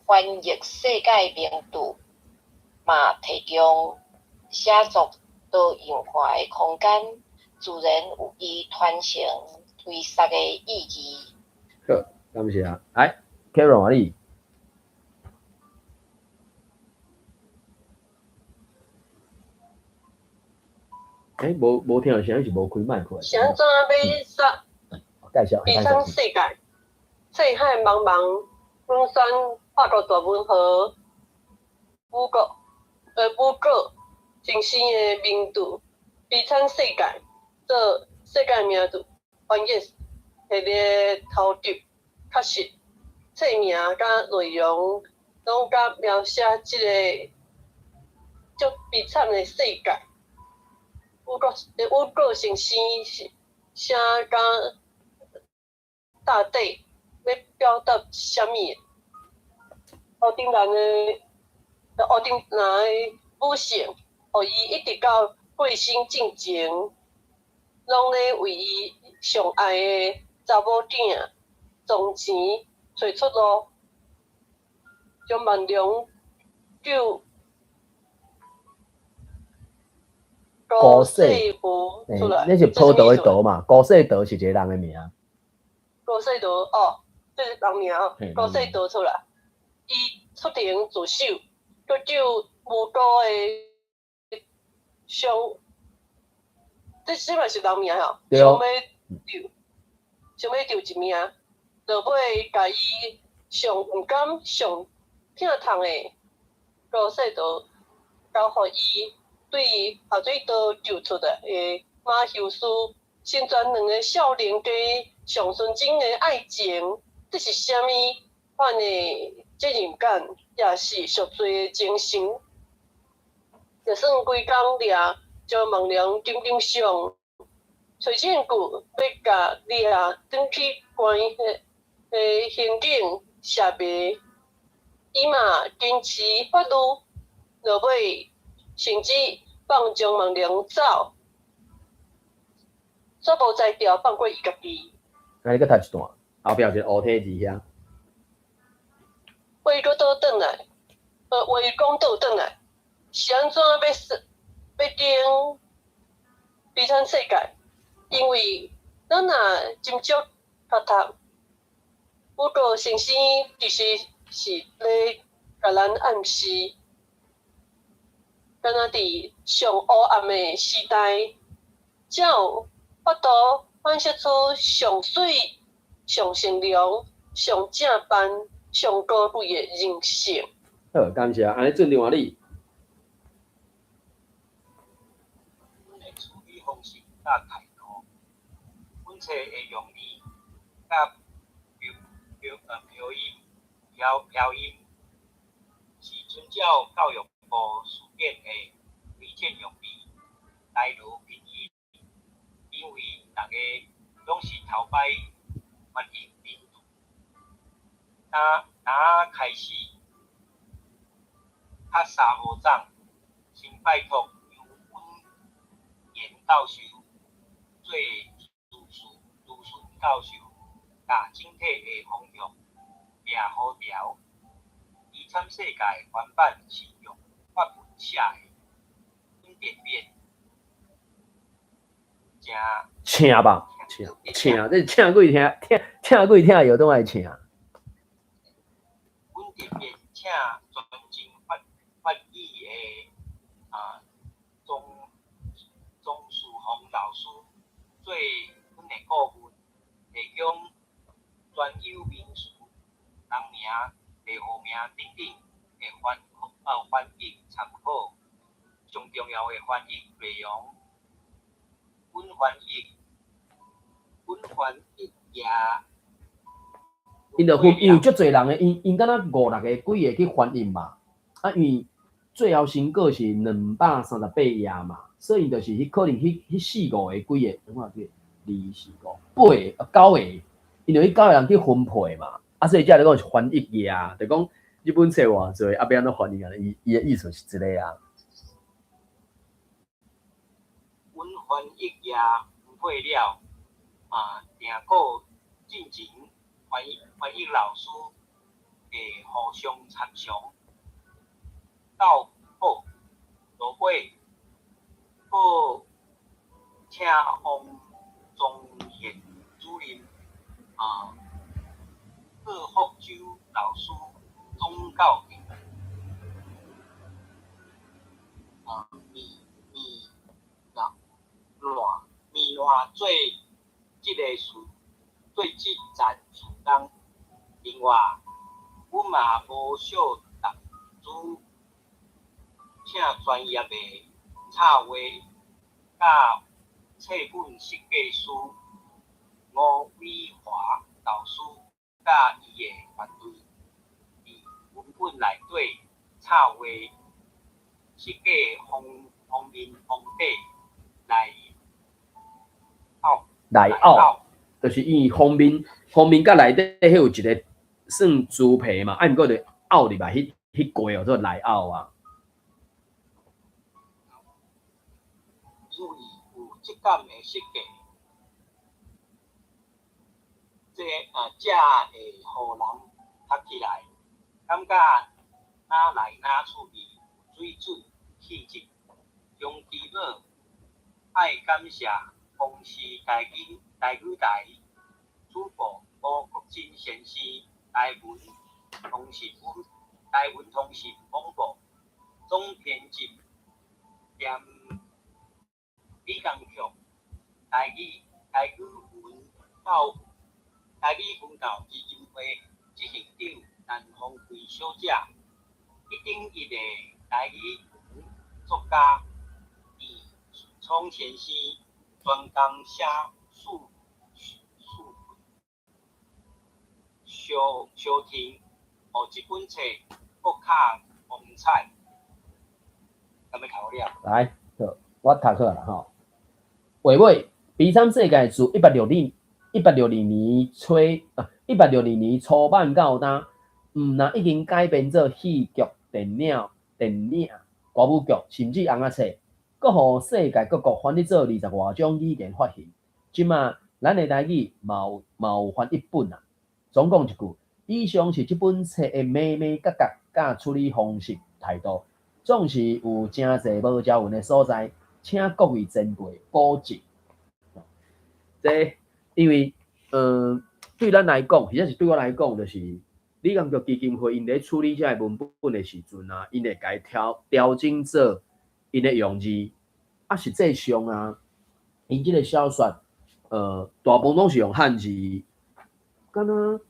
翻譯世界名著，嘛提供寫作多樣化的空間，自然有伊傳承追溯的意義。好，感謝。來，Karen 啊你。欸，無聽著聲，是無開麥克。是按怎欲殺？介紹。悲慘世界，四海茫茫，遠山法國大文豪雨果先生的名著《悲慘世界》做世界名著翻譯系列頭集，確實冊名佮內容攏佮描寫這个足悲慘的世界。雨果先生是寫甲到底欲表達啥物？烏丁蘭的母性，予伊一直到過身進前，攏咧為伊上愛的查某囝藏錢揣出路，張萬良救高世福出来。那是葡萄的桃嘛？高世德是一个人的名。高世德哦，这是人名哦。高世德出来，伊出庭自首，阁救无辜的伤，这这嘛是人名吼。对。想欲救，想欲救一命，落尾共伊上毋甘、上疼痛的高世德交予伊对下水道救出来的马修斯，成全两个少年家上纯真的爱情，这是啥物款的责任感，抑是赎罪的精神？就算规工掠张梦良紧紧上，揣证据欲共掠转去关的刑警谢袂，伊嘛坚持法律，落尾甚至放张梦良走，煞无才调放过伊家己。啊，你阁读一段，后壁有一个乌体字遐。话阁倒转来，话讲倒转来，是按怎欲欲顶悲惨世界？因为咱若斟酌读读，不过先生其实是咧共咱暗示，敢若伫上黑暗的时代，才有法度反射出上媠、上善良、上正範、上高貴的人性。好，感謝。按呢進另外你。阮的處理方式佮態度，阮冊的用字佮標音、標音，是遵照教育部辭典的推薦用字來落拼音，因為逐家攏是頭擺發音拼字，若開始較三無長，先拜託楊穩賢教授做諮詢教授，共整體的方向掠予牢。悲慘世界原版是用法文寫的，阮特別請請吧，請請，這請鬼聽，聽請鬼聽藥攏愛請。阮特別請專精法語的鍾樹峰老師做阮的顧問，提供專有名詞、人名、地號名等等的翻譯參考。上重要的翻譯內容，阮翻譯也。𪜶就分，因為足濟人的，𪜶敢若五六個、幾个去翻譯嘛。啊，因為最後成果是238頁嘛，所以就是彼可能彼四五個、幾个，我看幾個，二四五八個、九個，𪜶就彼九個人去分配嘛。啊，所以才來講是翻譯頁，就講這本冊偌濟，啊，欲按怎翻譯啊？伊的意思是這个啊。阮翻譯頁分配了，定稿進前，翻譯老師會互相參詳，鬥好，落尾，閣請王宗憲主任、郭福州老師總校訂，面爛做這个事，做這層事工。另外，阮嘛無少投資，請專業的插畫佮冊本設計師吳偉華老師佮伊的團隊，佇文本內底插畫設計封面封底內拗內拗，就是因為封面佮內底彼有一个算豬皮嘛，啊，毋過就拗入來彼塊哦，做內拗啊。因為有質感的設計，這才會予人讀起來感覺哪來哪趣味，有水準，氣質。張基寶愛感謝公視台語台主播吳國珍先生，台文通訊廣播總編輯兼李江強，台語文教基金會執行長陳鳳桂小姐，一等一的台語文作家鄭聰先生，專工寫序文，相相聽，予這本冊閣較光彩。敢欲讀了？來，好，我讀好啦吼。話尾，悲慘世界自162年初啊，162年初版到今，毋若已經改編做戲劇、電影、歌舞劇，甚至尪仔冊，閣予世界各國翻譯做20外種語言發行。這馬咱的台語嘛有翻譯本啊。總講一句，以上是這本冊的眉眉角角佮處理方式態度，總是有誠濟無照應的所在，請各位前輩保正。這因為，對咱來講，或者是對我來講，就是李光耀基金會𪜶咧處理這个文本的時陣啊，𪜶會共伊調整做𪜶的用字，啊，實際上啊，𪜶這个小說，大部分攏是用漢字，敢若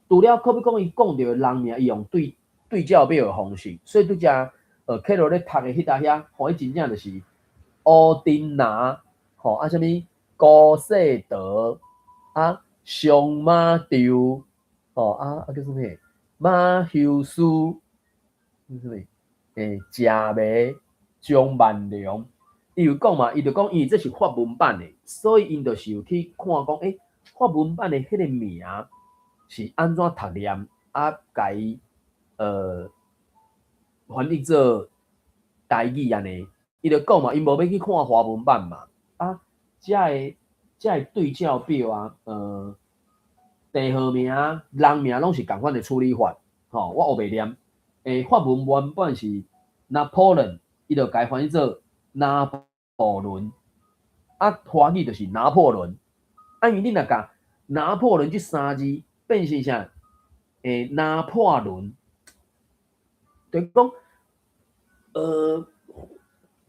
除了可比講伊講著的人名，伊用對照表的方式，所以拄才客路咧讀的彼搭遐，吼，伊真正就是烏丁拿，吼，啊，啥物高世德，啊，上馬丟，吼，啊叫啥物？馬修斯，啥物？謝梅、張萬良，伊有講嘛，伊就講，因為這是法文版的，所以𪜶就是有去看講，法文版的彼个名是按怎讀念，啊，共伊翻譯做台語按呢。伊就講嘛，𪜶無欲去看華文版嘛，啊，遮个對照表啊，地號名、人名攏是仝款的處理法，吼，我烏白念。法文原本是拿破崙，伊就共伊翻譯做拿破崙，啊，華語就是拿破崙。啊，因為你若共拿破崙這三字變成啥？拿破崙，就是講，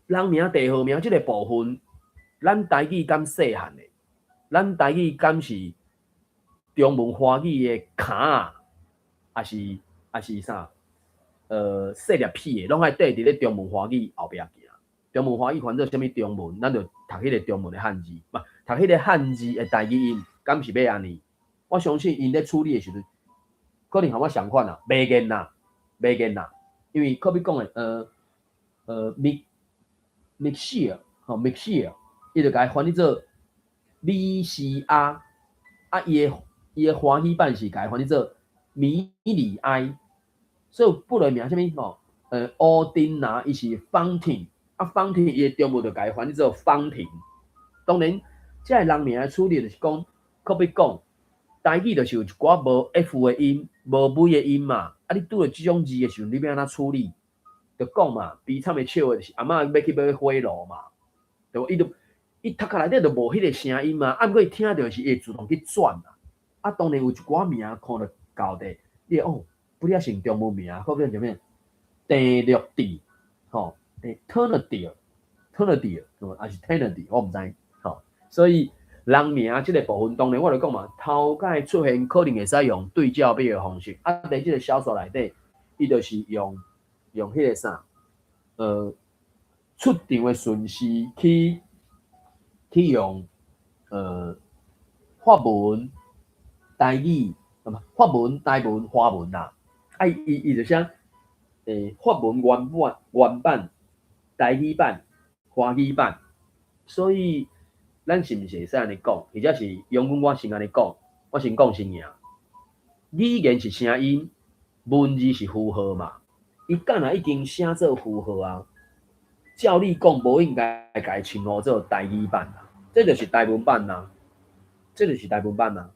人名、地號名這个部分，咱台語敢細漢的？咱台語敢是中文華語的坩仔，抑是啥？細粒片的，攏愛綴佇咧中文華語後壁行。中文華語翻做啥物中文，咱就讀彼个中文的漢字，毋讀彼个漢字的台語音，敢是欲按呢？我相信𪜶咧處理的時陣，可能和我相款啦，袂見啦，袂見啦，因為可比講的，米歇爾，吼，米歇爾，伊就共伊翻譯做米西亞，啊，伊的華語版是共伊翻譯做米里埃，所以本來名啥物吼，烏丁拿伊是方婷，啊，方婷伊的中文就共伊翻譯做方婷。當然，這个人名的處理就是講，可比講，台語就是有一寡無 F 的音，無 V 的音嘛，啊，你拄著這種字的時陣，你欲按怎處理？就講嘛，悲慘的笑話就是阿嬤欲去買火爐嘛，對無？伊就伊讀殼內底就無彼个聲音嘛，啊，毋過伊聽著是會自動去轉啦。啊，當然有一寡名看著厚底，你會哦，不了成中文名，可變啥物？鄭樂智，吼，Ternadier，Ternadier，抑是 Ternadier，我毋知，吼。所以人名這个部分，當然我就講嘛，頭擺出現可能會使用對照表的方式，啊，佇這个小說內底，伊就是用彼个啥，出場的順序去用，法文、台語，毋法文、台文、華文啦，啊，伊就寫，法文原版、台語版、華語版，所以咱是毋是會使按呢講，或者是容許我先按呢講，我先講先贏。語言是聲音，文字是符號嘛。伊敢若已經寫做符號啊，照理講無應該共伊稱呼做台語版啦，這就是台文版啦，這就是台文版啦。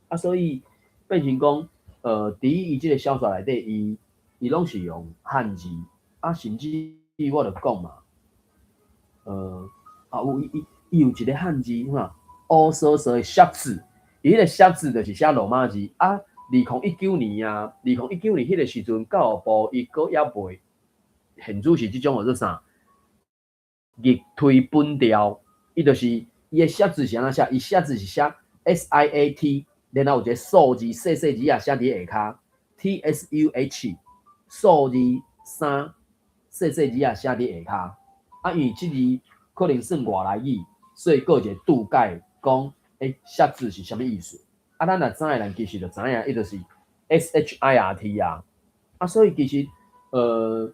啊，所以變成講，佇伊這个小說內底，伊伊攏是用漢字，啊，甚至我就講嘛，啊有伊伊伊有一個漢字，吼，烏索索的寫字，伊彼個寫字就是寫羅馬字啊。2019年啊，二零一九年彼個時陣，教育部伊閣猶未現主是這種叫做啥？逆推本調，伊就是伊的寫字是按怎寫？伊寫字是寫 SIAT，然後有一個數字細細字仔寫佇下跤，TSUH 數字三細細字仔寫佇下跤。啊，因為這字可能算外來語，所以閣有一個注解講，寫字是啥物意思？啊，咱若知的人其實就知影，伊就是 SHIRT 啊。啊，所以其實，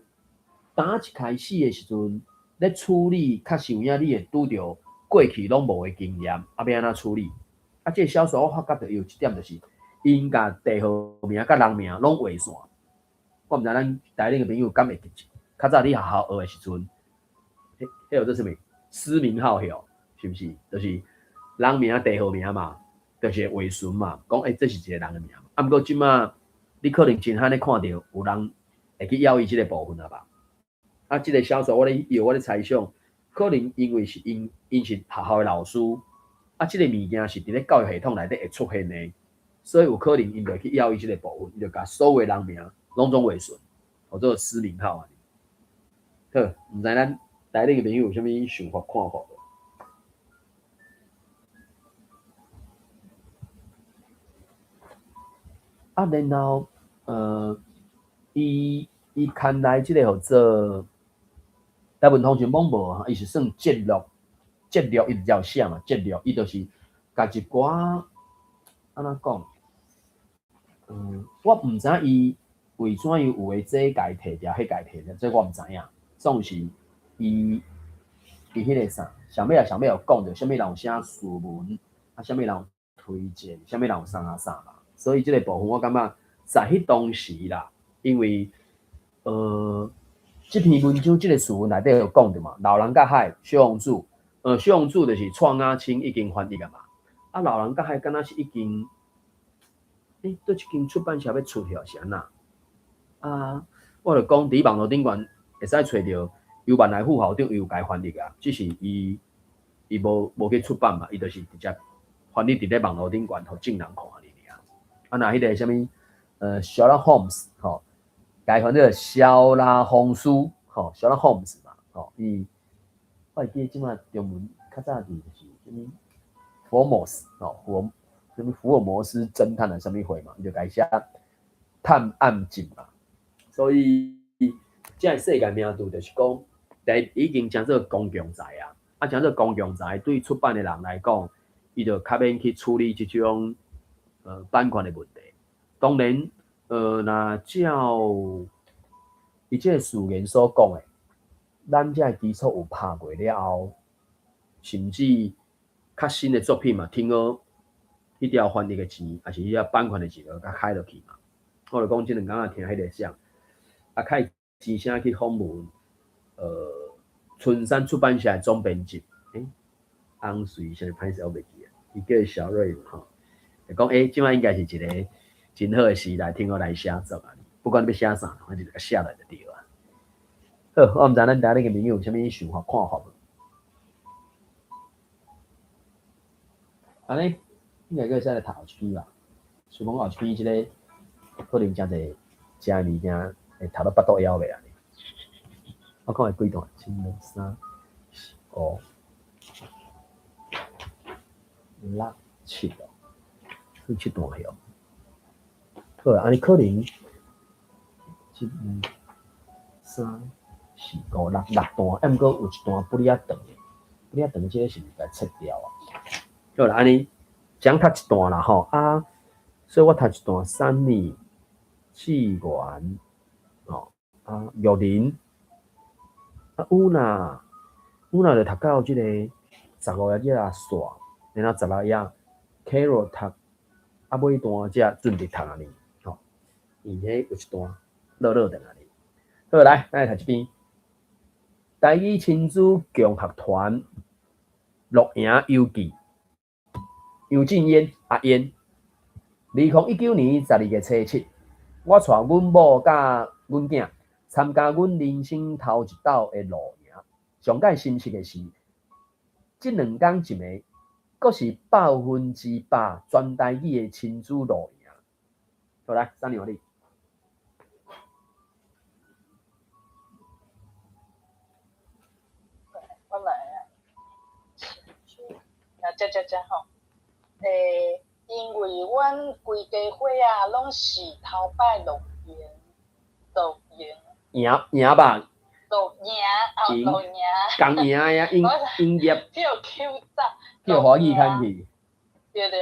當一開始的時陣，咧處理確實有影，你會拄著過去攏無的經驗，啊，欲按怎處理？啊，這個小說我發覺著有一點就是，𪜶共地號名佮人名攏畫線。我毋知咱台頂的朋友敢會記？較早你學校學的時陣，彼叫做啥物？司名號曉，是毋是？就是人名、地號名嘛，就是會畫線嘛，講這是一個人的名。啊，毋過這馬你可能真罕咧看著有人會去枵伊這個部分啊吧？啊，這個小說我咧搖，我咧猜想，可能因為是𪜶是學校的老師，啊，這個物件是佇咧教育系統內底會出現的，所以有可能𪜶就會去枵伊這個部分，伊就共所有的人名攏總畫線，號做司名號。好，毋知咱台頂的朋友有啥物想法看法無？啊，然後，伊牽來這個號做台文通訊網無，伊是算節錄，節錄伊就有寫嘛，節錄伊就是共一寡按怎講？我毋知伊為怎樣有的這共提掉，彼共提掉，這我毋知影。總是伊伊彼個啥，上尾啊上尾有講著，啥物人有寫序文，啊，啥物人有推薦，啥物人有啥啊啥嘛。所以這個部分我感覺在彼當時啦，因為這篇文章這個序文內底有講著嘛，老人佮海小王子，小王子就是蔡雅清已經翻譯啊嘛，啊，老人佮海敢若是已經，佗一間出版社欲出抑是按怎？啊，我就講佇網路頂懸會使揣著游萬來副校長伊有共伊翻譯啊，只是伊伊無無去出版嘛，伊就是直接翻譯佇咧網路頂懸，予眾人看爾爾。啊，若彼個啥物，Sherlock Holmes 吼，共伊翻做蕭拉洪斯吼，Sherlock Holmes 嘛，吼，伊我會記得這馬中文較早佇就是啥物福爾摩斯吼，啥物福爾摩斯偵探啊，啥物貨嘛，伊就共伊寫探案集嘛。所以，這個世界名著就是講，第一已經成做公共財啊，啊，成做公共財對出版的人來講，伊就較免去處理這種版權的問題。當然，若照伊這個序言所講的，咱這個基礎有拍過了後，甚至較新的作品嘛，聽講彼條翻譯的錢，抑是彼條版權的錢，就共開落去嘛。我就講這兩工仔聽彼個啥，啊，開錢聲去訪問，春山出版社的總編輯，翁瑞，啥物歹勢我袂記啊，伊叫小瑞嘛吼，就講這擺應該是一個真好的時代，聽我來寫作啊，不管你欲寫啥，反正就共寫落就對啊。好，我毋知咱台頂的朋友有啥物想法看法無？按呢，應該閣會使來讀後一篇吧？想講後一篇這個可能誠濟食的物件會讀到腹肚枵袂啊？我看會幾段？一、二、三、四、五、六、七哦，算七段曉。好啊，按呢可能一、二、三、四、五、六六段，啊，毋過有一段不哩仔長的，不哩仔長，這個是毋是共切掉啊？好啦，按呢，講讀一段啦吼啊，所以我讀一段三年志願吼啊，玉林啊，有若有若就讀到這個15頁這個線，然後16頁 Carol 讀啊尾段才準備讀按呢吼，伊彼有一段落落長按呢。好，來，咱來讀這篇台語親子共學團露營遊記。楊振燕阿燕，2019年12月初七，我帶阮某佮阮囝參加阮人生頭一斗的露營。上蓋心實的是，這兩工一暝，閣是100%全台語的親子露營。好來，三娘你。我來啊，啊，遮遮遮吼，欸，因為阮規家伙仔攏是頭擺露營，露營。營營吧。露營啊，露營。共營的啊，營營業。叫 Q 早。叫華語牽去。對對，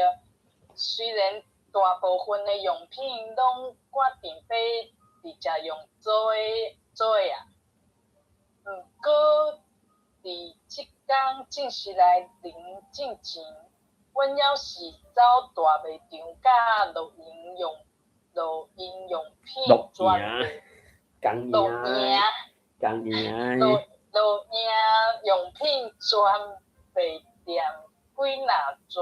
雖然大部分的用品攏決定欲直接用租的租的啊，毋過佇這工正式來臨進前，阮猶是走大賣場佮露營用露營用品專賣。露營。共營。露露營用品專賣店幾若逝，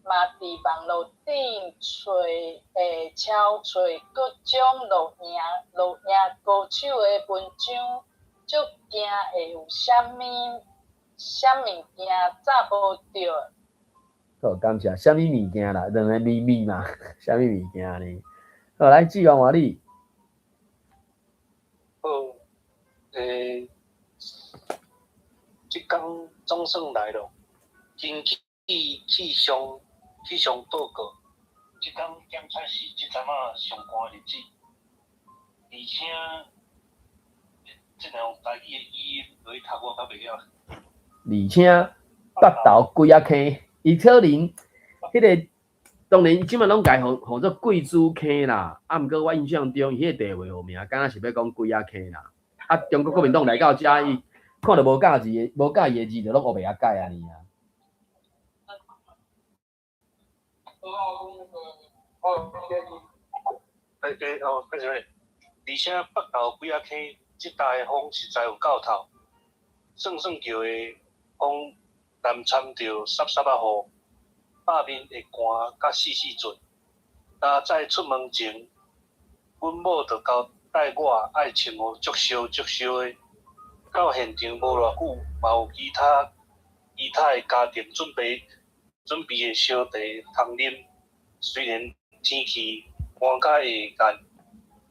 嘛佇網路頂揣會搜揣各種露營露營高手的文章，足驚會有啥物啥物件早無著。好，感謝。啥物物件啦？兩个咪咪嘛，啥物物件呢？好，來，志源換你。好，欸，這工總算來咯，根據氣象氣象報告，這工檢測是這陣仔上寒的日子，而且這兩台語的語音落去讀我較袂曉。而且北投幾仔坑，伊可能彼個當然這擺攏共號號做貴子坑啦，啊，毋過我印象中伊彼個地位號名，敢若是欲講鬼仔坑啦。啊，中國國民黨來到遮，伊看著無佮意的，無佮意的字，就攏烏白仔改按呢啊。欸欸哦，干啥物？而且北投鬼仔坑這搭的風實在有夠透，算算叫的風南摻著澀澀仔雨，百面會寒甲死死陣。今早出門前，阮某就交代我愛穿予足燒足燒的。到現場無偌久，嘛有其他其他的家庭準備準備的燒茶通啉。雖然天氣寒甲會硬，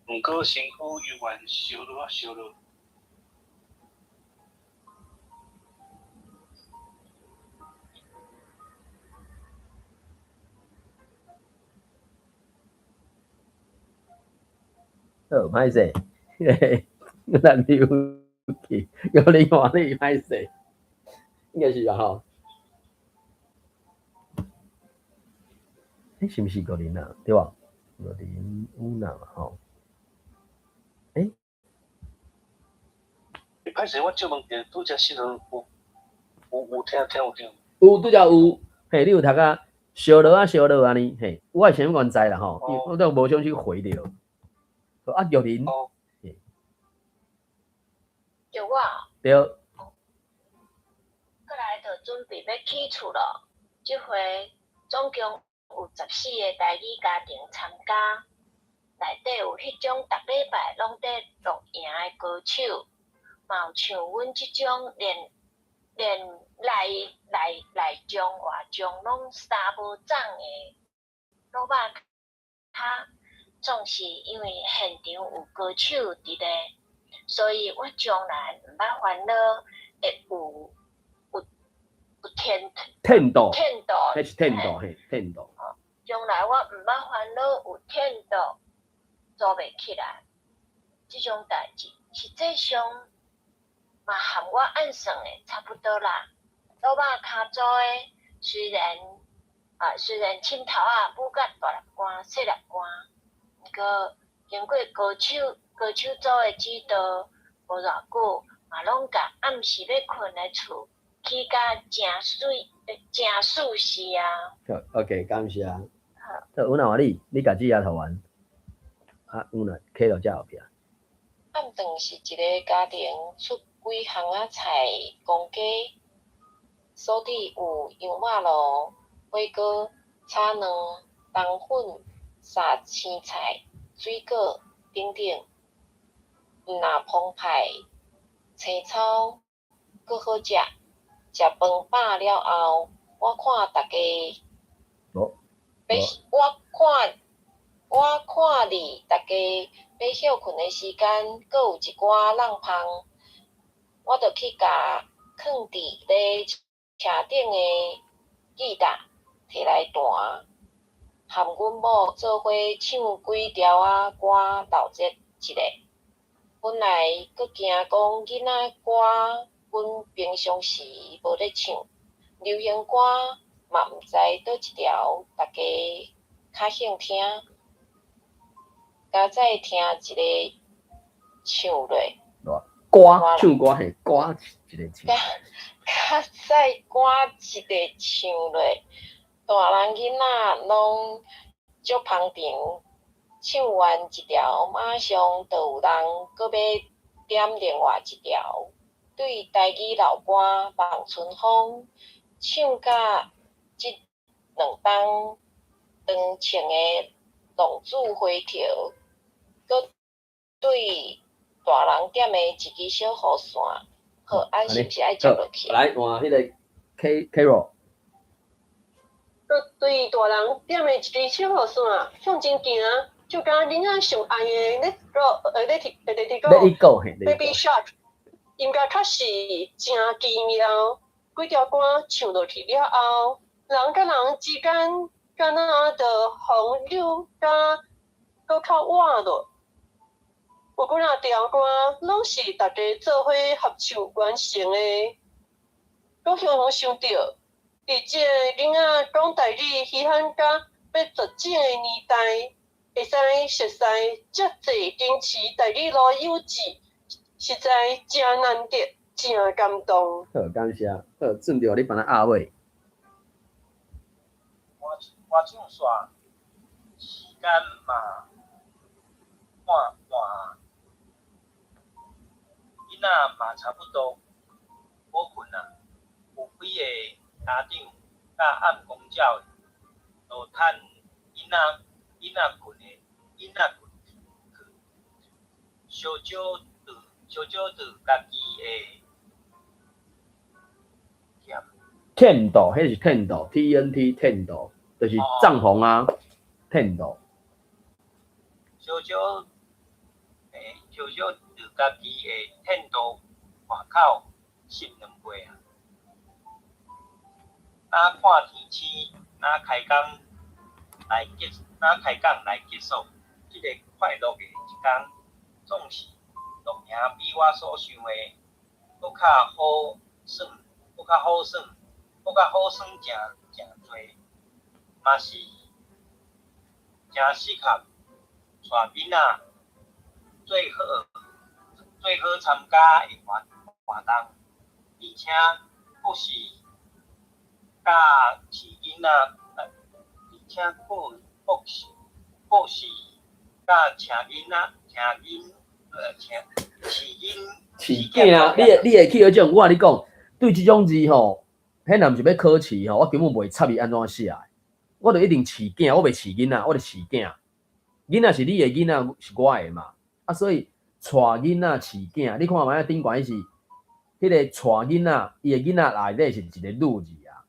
毋過身軀猶原燒熱啊燒熱。好，歹勢，咱溜去，有你換你歹勢，應該是啊吼。欸，是毋是玉林啊？對無？玉林有娜嘛吼？欸？歹勢，我借問者，拄才新聞有有有聽聽有著？有，拄才有，嘿，你有讀啊？燒熱啊，燒熱按呢，嘿，我是啥物原在啦吼？我都無想去回著。啊，玉林，對我。對。過來就準備欲起厝囉，這回總共有14個台語家庭參加，內底有彼種逐禮拜攏佇露營的高手，嘛有像阮這種連連內內內將外將攏三無摠的老肉跤。總是因為現場有高手佇咧，所以我從來毋捌煩惱會有有有天天道，天道，彼是天道嘿，天道。從來我毋捌煩惱有天道做袂起來，這種代誌實際上嘛和我按算的差不多啦。老肉跤組的雖然啊雖然枕頭仔舞甲大粒汗、細粒汗，毋過經過高手高手組的指導，無偌久嘛攏共暗時欲睏的厝起甲誠媠、誠舒適啊。好，OK，感謝。好，有哪話你？你家己也讀完。啊，有哪企到遮後壁。暗頓是一个家庭出幾項仔菜公雞，所以有羊肉爐、火鍋、炒卵、冬粉、炒青菜、水果、甜等等。毋若澎湃，青草閣好食。食飯飽了後，我看逐家欲我看佇逐家欲歇睏的時間，閣有一寡櫳芳，我就去共囥佇咧車頂的吉他提來彈，含阮某做伙唱幾條仔歌鬧熱一下。本來閣驚講囡仔歌，阮平常時無咧唱，流行歌嘛毋知佗一條，逐家較興聽。佳再聽一个唱落，歌唱歌嘿，歌一个唱。較再歌一个唱落，大人囡仔攏足捧場。唱完一條，馬上就有人閣欲點另外一條。對台語老歌《望春風》唱甲這兩冬長穿的浪子回頭，閣對大人點的一支小雨傘。好，按是毋是愛接落去？來換彼個 K Carol。閣對大人點的一支小雨傘向前行，就敢囡仔上愛的 Let Go，Let It Go，Let It Go， Baby Shark，音樂確實誠奇妙。幾條歌唱落去了後，人佮人之間敢若就風流甲閣較活絡。有幾若條歌攏是逐家做伙合唱完成的。閣雄雄想著，佇這個囡仔講台語稀罕甲欲絕種的年代，會使熟似遮濟矜持台語老友志，實在誠難得，誠感動。好，感謝。好，轉著你幫咱壓尾。歌唱煞，時間嘛半半，囡仔嘛差不多好睏啊。有幾個家長佮暗公鳥的，就趁囡仔睏的，囡仔睏去，小少就小少就家己的踮。 Tent，彼是 tent，T E N T tent，就是帳篷啊，tent。小少，小少就家己的 tent 外口翕兩杯啊。若看天星，若開工來結，若開講來結束，這个快樂的一工，總是露營比我所想的閣較好耍，閣較好耍，閣較好耍誠誠濟，嘛是誠適合帶囡仔最好最好參加的活動，而且閣是佮飼囡仔，而且閣是佮請囡仔，請囡請飼囡飼囝啊！你會去彼種，我共你講，對這種字吼，彼若毋是欲考試吼，我根本袂插伊按怎寫的。我就一定飼囝，我袂飼囡仔，我就飼囝。囡仔是你的，囡仔是我的嘛。啊，所以帶囡仔飼囝，你看覓仔頂懸是彼個帶囡仔，伊的囡仔內底是一個女字啊，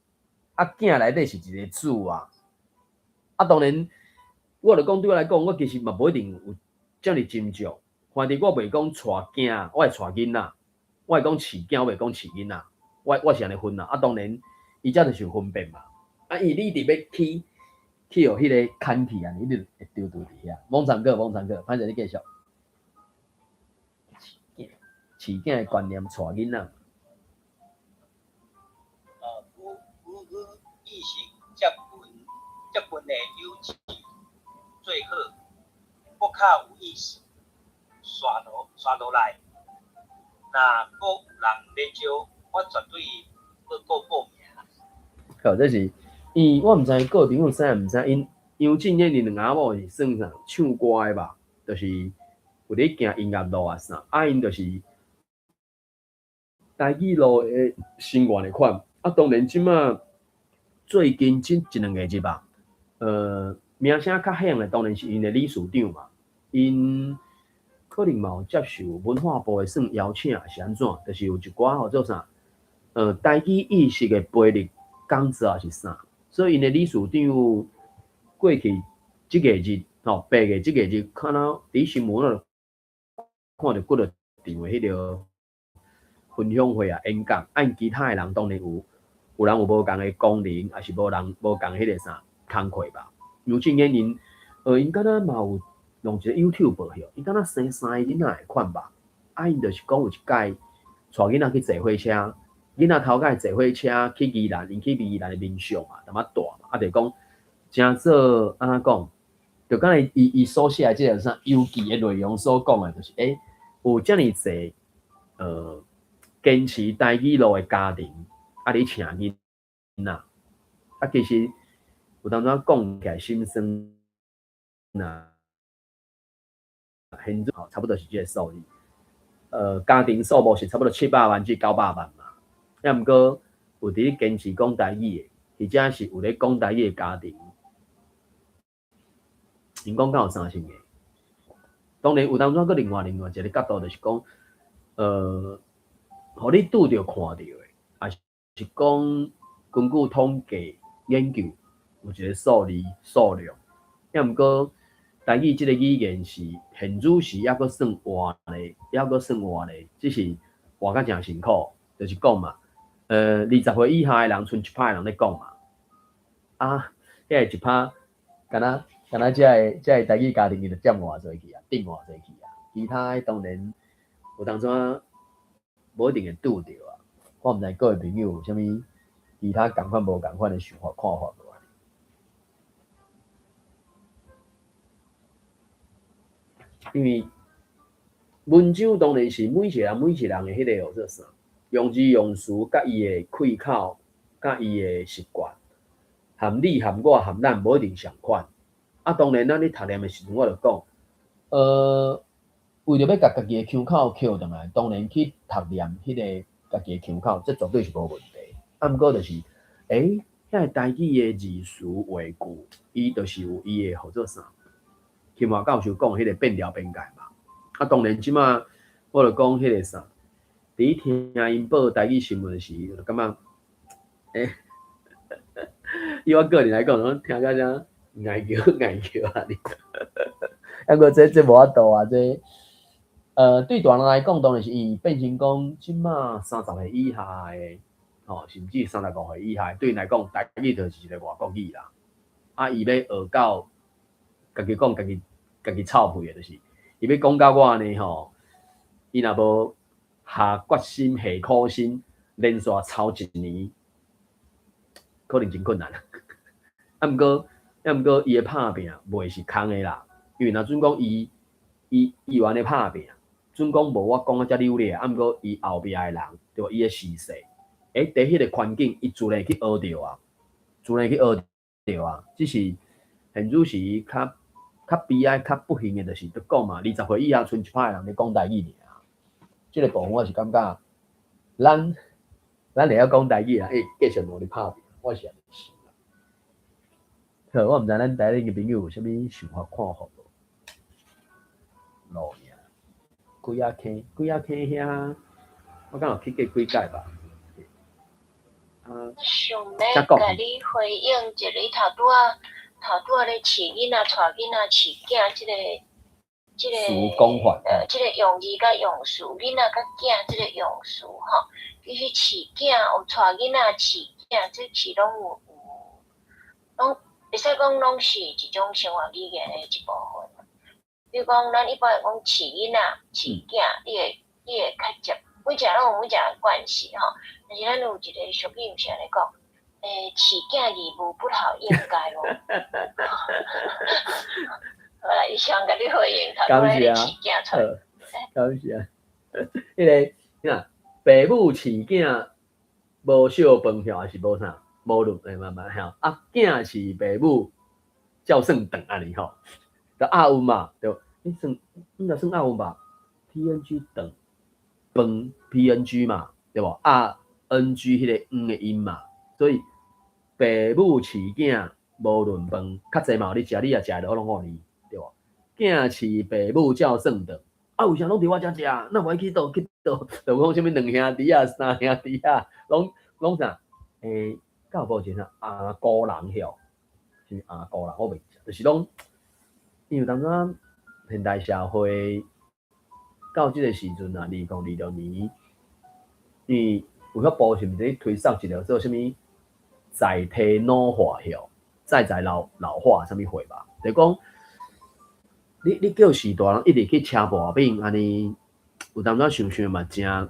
啊囝內底是一個子啊。啊，當然，我就講對我來講，我其實嘛無一定有遮爾斟酌。反正我袂講帶囝，我會帶囡仔，我會講飼囝，我袂講飼囡仔。我是按呢分啦。啊，當然，伊遮就是有分別嘛。啊，伊你一直欲去予彼个牽去啊，你就會丟丟佇遐。罔參考，罔參考，歹勢你繼續。飼囝的觀念，帶囡仔。母語意識接近的友志最好，閣較有意思。煞落來，若閣有人咧招，我絕對閣閣報名。好，這是伊，我毋知各位朋友知毋知，𪜶楊振燕𪜶兩翁仔某是算啥唱歌的吧？就是有咧行音樂路啊啥，啊𪜶就是台語路的成員的款。啊，當然這馬最近這一兩個月吧，名聲較響的當然是𪜶的理事長嘛，𪜶。可能嘛有接受文化部的算邀請，是按怎？就是有一寡號做啥？台語意識的培育講座抑是啥？所以𪜶的理事長過去這個日吼，8月這個日，敢若佇新聞嗰度看著幾落場的彼個分享會啊、演講，按其他的人當然有，有人有無仝的功能，抑是無人無仝彼個啥工課吧。楊振燕𪜶，𪜶敢若嘛有弄一個 YouTube 吼，𪜶敢若生三個囡仔的款吧。啊，𪜶就是講有一擺帶囡仔去坐火車，囡仔頭擺坐火車去宜蘭，𪜶去宜蘭的民宿嘛，淡薄仔大嘛，啊，就講誠做按怎講，就敢若伊伊所寫的這個啥遊記的內容所講的，就是，有遮爾濟堅持台語路的家庭，啊，咧請囡仔，啊，其實有當陣講起來心酸啊，現狀差不多是這個數字。家庭數目是差不多700萬至900萬嘛。抑毋過有佇咧堅持講台語的，或者是有咧講台語的家庭，𪜶講敢有3000個。當然有當陣閣另外一個角度，就是講，予你拄著看著的，抑是講根據統計研究有一個數字數量。抑毋過台語這個語言是現此時猶閣算活咧，猶閣算活咧，只是活甲誠辛苦，就是講嘛，20歲以下的人，賰一趴的人咧講嘛，啊，彼個一趴，敢若敢若這個台語家庭伊就佔偌濟去啊，頂偌濟去啊，其他的當然有當陣無一定會拄著啊。我毋知各位朋友有啥物其他仝款無仝款的想法看法無？因為文章當然是每一個人每一個人的彼個號做啥，用字用詞，佮伊的開口，佮伊的習慣，含你含我含咱無一定相款。啊，當然咱咧讀念的時陣，我就講，為著欲共家己的腔口抾轉來，當然去讀念彼個家己的腔口，這絕對是無問題。啊，毋過就是，遐個台語的字詞話句，伊就是有伊的號做啥？金華教授講彼個變調邊界嘛。啊，當然這馬我就講彼個啥，佇聽𪜶報台語新聞時，就感覺，以我個人來講，攏聽甲遮𠊎叫𠊎叫啊！啊，毋過這無法度啊，這，對大人來講，當然是伊變成講，這馬30歲以下的，吼，甚至35歲以下，對𪜶來講，台語就是一個外國語啦。啊，伊欲學到家己講家己家己臭屁的，就是伊欲講到我按呢吼，伊若無下決心、下苦心，連續操一年，可能真困難。啊，毋過伊的拍拚袂是空的啦，因為若準講伊伊伊有按呢拍拚，準講無我講啊遮流利，啊，毋過伊後壁的人，對無？伊的時勢，佇彼個環境，伊自然會去學著啊，自然會去學著啊，只是現此時較較悲哀、較不幸的，就是咧講嘛，20歲以下賰一趴的人咧講台語爾。這個部分我是感覺，咱會曉講台語啊，會繼續努力拍拚，我是按呢想啦。好，我毋知咱台頂的朋友有啥物想法看法無？路營，鬼仔坑，鬼仔坑遐，我敢有去過幾擺吧？啊，想欲共你回應一下，你頭拄仔頭拄仔咧飼囡仔、帶囡仔、飼囝這個、這個講法，這個用字佮用詞，囡仔佮囝這個用詞吼，其實飼囝有帶囡仔飼囝，這是攏有有，攏會使講攏是一種生活語言的一部分。比如講，咱一般會講飼囡仔、飼囝，你會較接，每一個攏有每一個慣勢吼。但是咱有一個俗語，毋是按呢講，飼囝義務不好應該無？好啦，以上共你回應，頭拄仔彼個飼囝出。感謝。彼個啥，爸母飼囝無相飯票，抑是無啥，無論慢慢吼。啊，囝飼爸母照算長按呢吼，就押韻嘛，對，算應該算押韻吧？P N G 長飯 P N G 嘛，對無？押 N G 彼個 N 的音嘛，所以爸母飼囝無論飯，較濟嘛有咧食，你若食會落，我攏予你，對無？囝飼爸母照算長，啊，為啥攏佇我遮食？那無愛去佗去佗？就講啥物兩兄弟啊、三兄弟啊，攏攏啥？欸，敢有無一個啥阿姑人曉？是阿姑人，我袂記，就是攏因為當陣現代社會到這個時陣啊，2026年，因為有遐部是毋是咧推送一個做啥物載體老化曉？再在老老化啥物貨吧？就講你叫序大人一直去車薄餅按呢，有當陣想想嘛，誠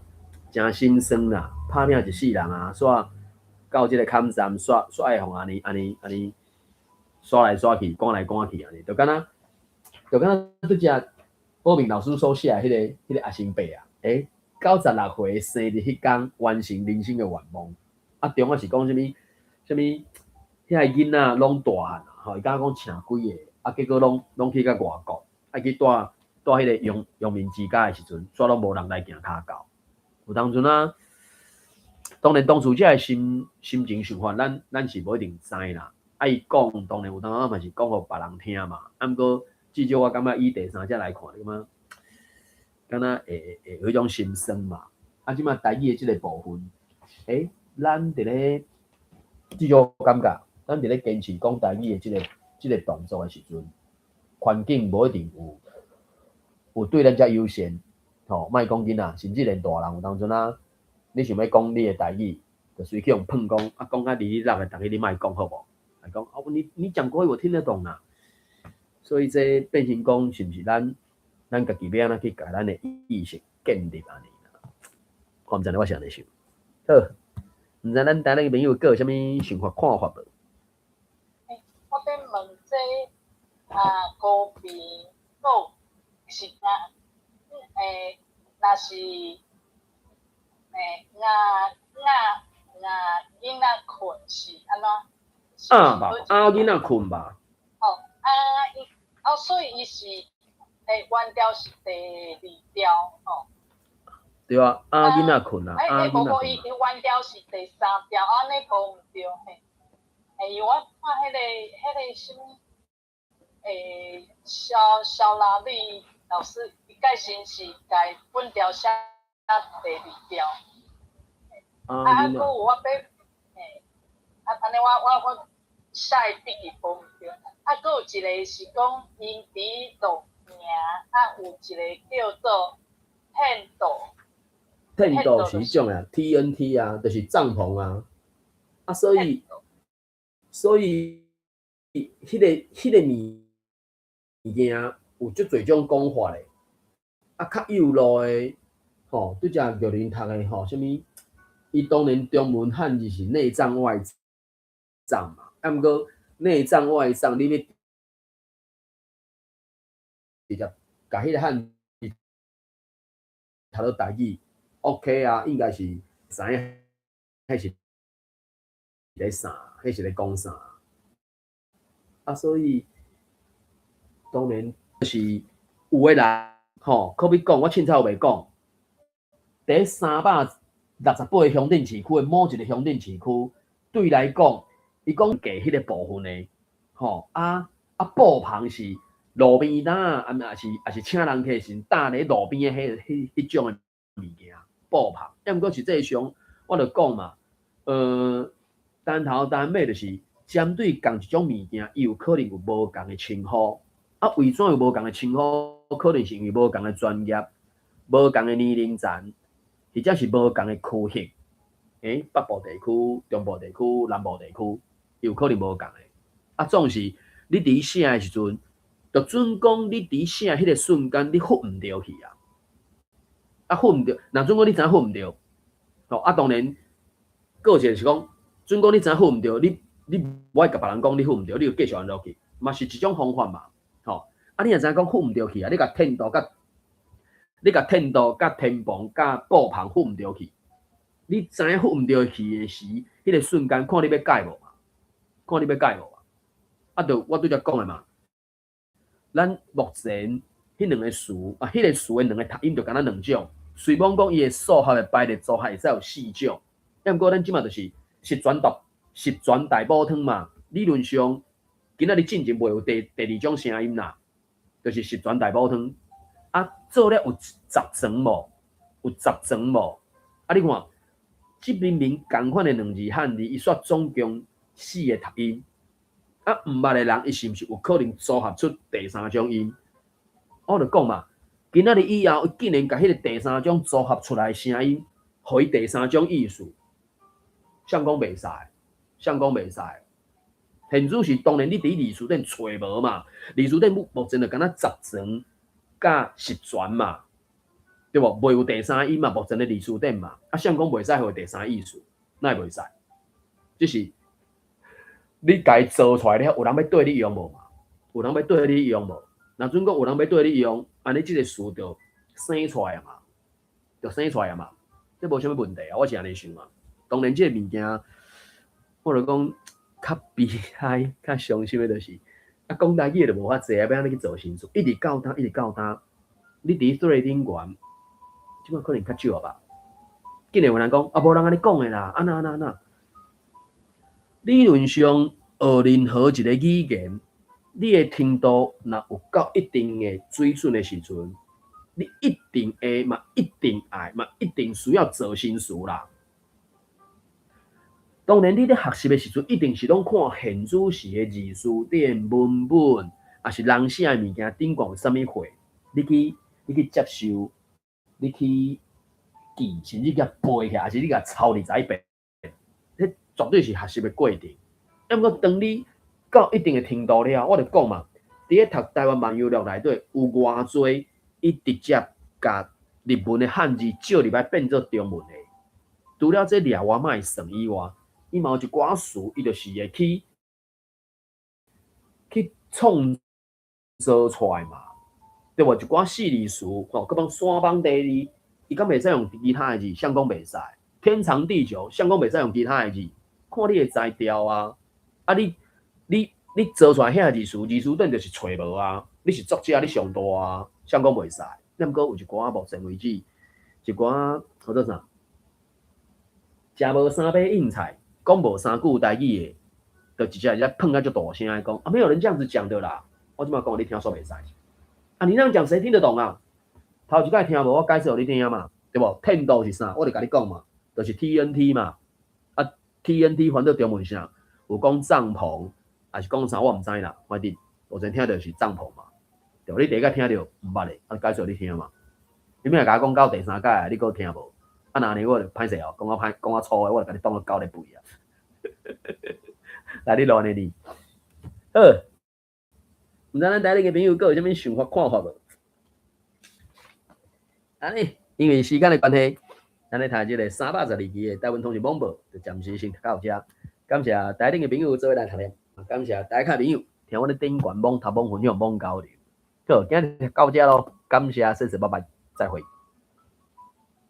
誠心酸啦，拍拚一世人啊，煞到這個坎站，煞煞愛予按呢按呢按呢刷來刷去，趕來趕去按呢，就敢若就敢若拄才寶明老師所寫的彼個阿生伯啊，欸，96歲生日彼工完成人生的願望，啊，中仔是講啥物啥物？遐个囡仔攏大漢啊，吼，伊敢若講請幾个，啊，結果攏攏去到外國，啊去蹛蹛彼個陽陽明之家的時陣，煞攏無人來行跤到。有當陣啊，當然當事者的心心情想法，咱咱是無一定知啦。啊，伊講當然有當陣嘛是講予別人聽嘛。啊，毋過至少我感覺以第三者來看，你感覺敢若會會有彼種心酸嘛。啊，這擺台語的這個部分，欸，咱佇咧至少我感覺，咱佇咧堅持講台語的這個這個動作的時陣，環境無一定有有對咱遮友善，吼，莫講囡仔，甚至連大人有當陣啊，你想欲講你的台語，就隨去予噴講，啊，講甲哩哩落的，逐个你莫講好無？來講，哦，你你講國語我聽得懂啦。所以這變成講，是毋是咱咱家己欲按怎去共咱的意識建立按呢？我毋知影我是按呢想。好，毋知咱台南的朋友閣有啥物想法看法無？我欲問這啊，高平閣是若欸，若是欸，若若若囡仔睏是按怎？啊吧，啊囡仔睏吧。哦，啊伊哦，所以伊是欸，原調是第二調吼。對啊，啊囡仔睏啊，啊欸，無無，伊伊原調是第三調，按呢無毋對嘿。欸，因為我看彼個啥物，欸，蕭蕭拉麗老師，伊蓋先是共本調寫第二調。啊啊，閣有我欲，欸，啊按呢我我我寫的筆記無毋對。啊，閣有一個是講𪜶佇露營，啊，有一個叫做天道。天道是彼種啊，TNT 啊，就是帳篷啊。啊，所以所以彼個物件有足濟種講法的。啊，較幼路的，吼，拄才玉玲讀的吼，啥物？伊當然中文漢字是內臟外臟嘛，啊，毋過內臟外臟，你欲直接共彼個漢字讀做台語，OK 啊，應該是知影彼是咧啥，彼是咧講啥。啊，所以當然是有的人吼，可比講，我凊彩有袂講，佇368個鄉鎮市區的某一個鄉鎮市區，對來講，伊講計彼個部分的，吼啊啊布棚是路邊擔啊，啊是啊是請人客是搭佇路邊的彼彼彼種的物件布棚。啊，毋過實際上，我就講嘛，單頭單尾就是針對仝一種物件，伊有可能有無仝的稱呼。啊，為怎有無仝的稱呼？可能是因為無仝的專業、無仝的年齡層，或者是無仝的區域。欸，北部地區、中部地區、南部地區，有可能無仝的。啊，總是你佇寫的時陣，就準講你佇寫彼個瞬間，你付毋著去啊。啊，付毋著，若準講你知影付毋著，吼啊，當然，閣有一個是講，準講你知影付毋著，你你無愛共別人講你付毋著，你就繼續按落去，嘛是一種方法嘛，吼。啊，你若知影講付毋著去啊，你共天道佮你共天道佮天棚佮布棚付毋著去，你知影付毋著去的時，彼個瞬間看你欲改無嘛？看你欲改無嘛？啊，就我拄才講的嘛，咱目前彼兩個詞啊，彼個詞的兩個讀音就敢若兩種，雖罔講伊的數學的排列組合會使有四種，啊，毋過咱這馬就是十全大十全大補湯嘛。理論上，今仔日進前袂有第第二種聲音啦，就是十全大補湯。啊，做了有十層無？有十層無？啊，你看，這明明仝款的兩字漢字，伊煞總共四个讀音。啊，毋捌的人，伊是毋是有可能組合出第三種音？我就講嘛，今仔日以後，伊竟然共彼个第三種組合出來的聲音，予伊第三種意思，誰講袂使？誰講袂使？現主是當然，你佇字辭典揣無嘛？字辭典目前就敢若十全佮十全嘛，對無？袂有第三音嘛？目前的字辭典嘛，啊，誰講袂使予伊第三意思？哪會袂使？只是你共伊做出來了，有人欲綴你用無嘛？有人欲綴你用無？若準講有人欲綴你用，按呢這个詞就生出來啊嘛，就生出來啊嘛，這無啥物問題啊，我是按呢想嘛。當然，這个物件，我就講較悲哀、較傷心的就是，啊，講台語的就無法濟啊，欲按怎去做新詞？一直到今，一直到今，你佇 Threads 頂懸，這擺可能較少吧。竟然有人講，啊，無人按呢講的啦，按怎按怎按怎？理論上學任何一个語言，你的程度若有到一定的水準的時陣，你一定會嘛，一定愛嘛，一定需要做新詞啦。當然，你咧學習的時陣，一定是攏看現主時的字辭典、文本，抑是人寫的物件頂懸有啥物貨，你去接受，你去記，甚至共背起來，抑是你共抄20遍，彼絕對是學習的過程。啊，毋過當你到一定的程度了，我就講嘛，佇咧讀台灣萬有錄內底有偌濟，伊直接共日文的漢字借入來變做中文的。除了這掠我莫算以外，伊嘛有一寡詞，伊就是會去創造出來嘛，對無？一寡四字詞，吼，閣幫山崩地裂，伊敢袂使用其他的字？誰講袂使？天長地久，誰講袂使用其他的字？看你的才調啊！啊你做出來遐字詞，字詞典就是揣無啊！你是作者，你上大啊，誰講袂使？毋過有一寡目前為止，一寡叫做啥？食無三把硬菜，講無三句台語的，就直接咧噴甲足大聲的講啊！沒有人這樣子講的啦！我這擺講你聽煞袂使。啊，你那樣講誰聽得懂啊？頭一擺聽無，我解釋予你聽嘛，對無？天道是啥？我就共你講嘛，就是 TNT 嘛。啊，TNT 翻做中文啥？有講帳篷，抑是講啥？我毋知啦。反正我先聽著是帳篷嘛。對，你第一擺聽著毋捌的，啊，解釋予你聽嘛。你欲共我講到第三擺，你閣聽無？啊，若按呢我就歹勢哦，講較歹，講較粗的，我就共你當做狗咧吠啊。來，你落按呢字。好，毋知咱台裡的朋友閣有啥物想法看法無？按呢，因為時間的關係，咱咧讀這个312期的台灣通訊網報，就暫時先讀到遮。感謝台頂的朋友做伙來讀念，感謝台下朋友聽阮咧頂懸網讀網分享網交流。好，今日到遮囉，感謝，謝謝，拜拜，再會。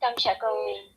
感謝各位。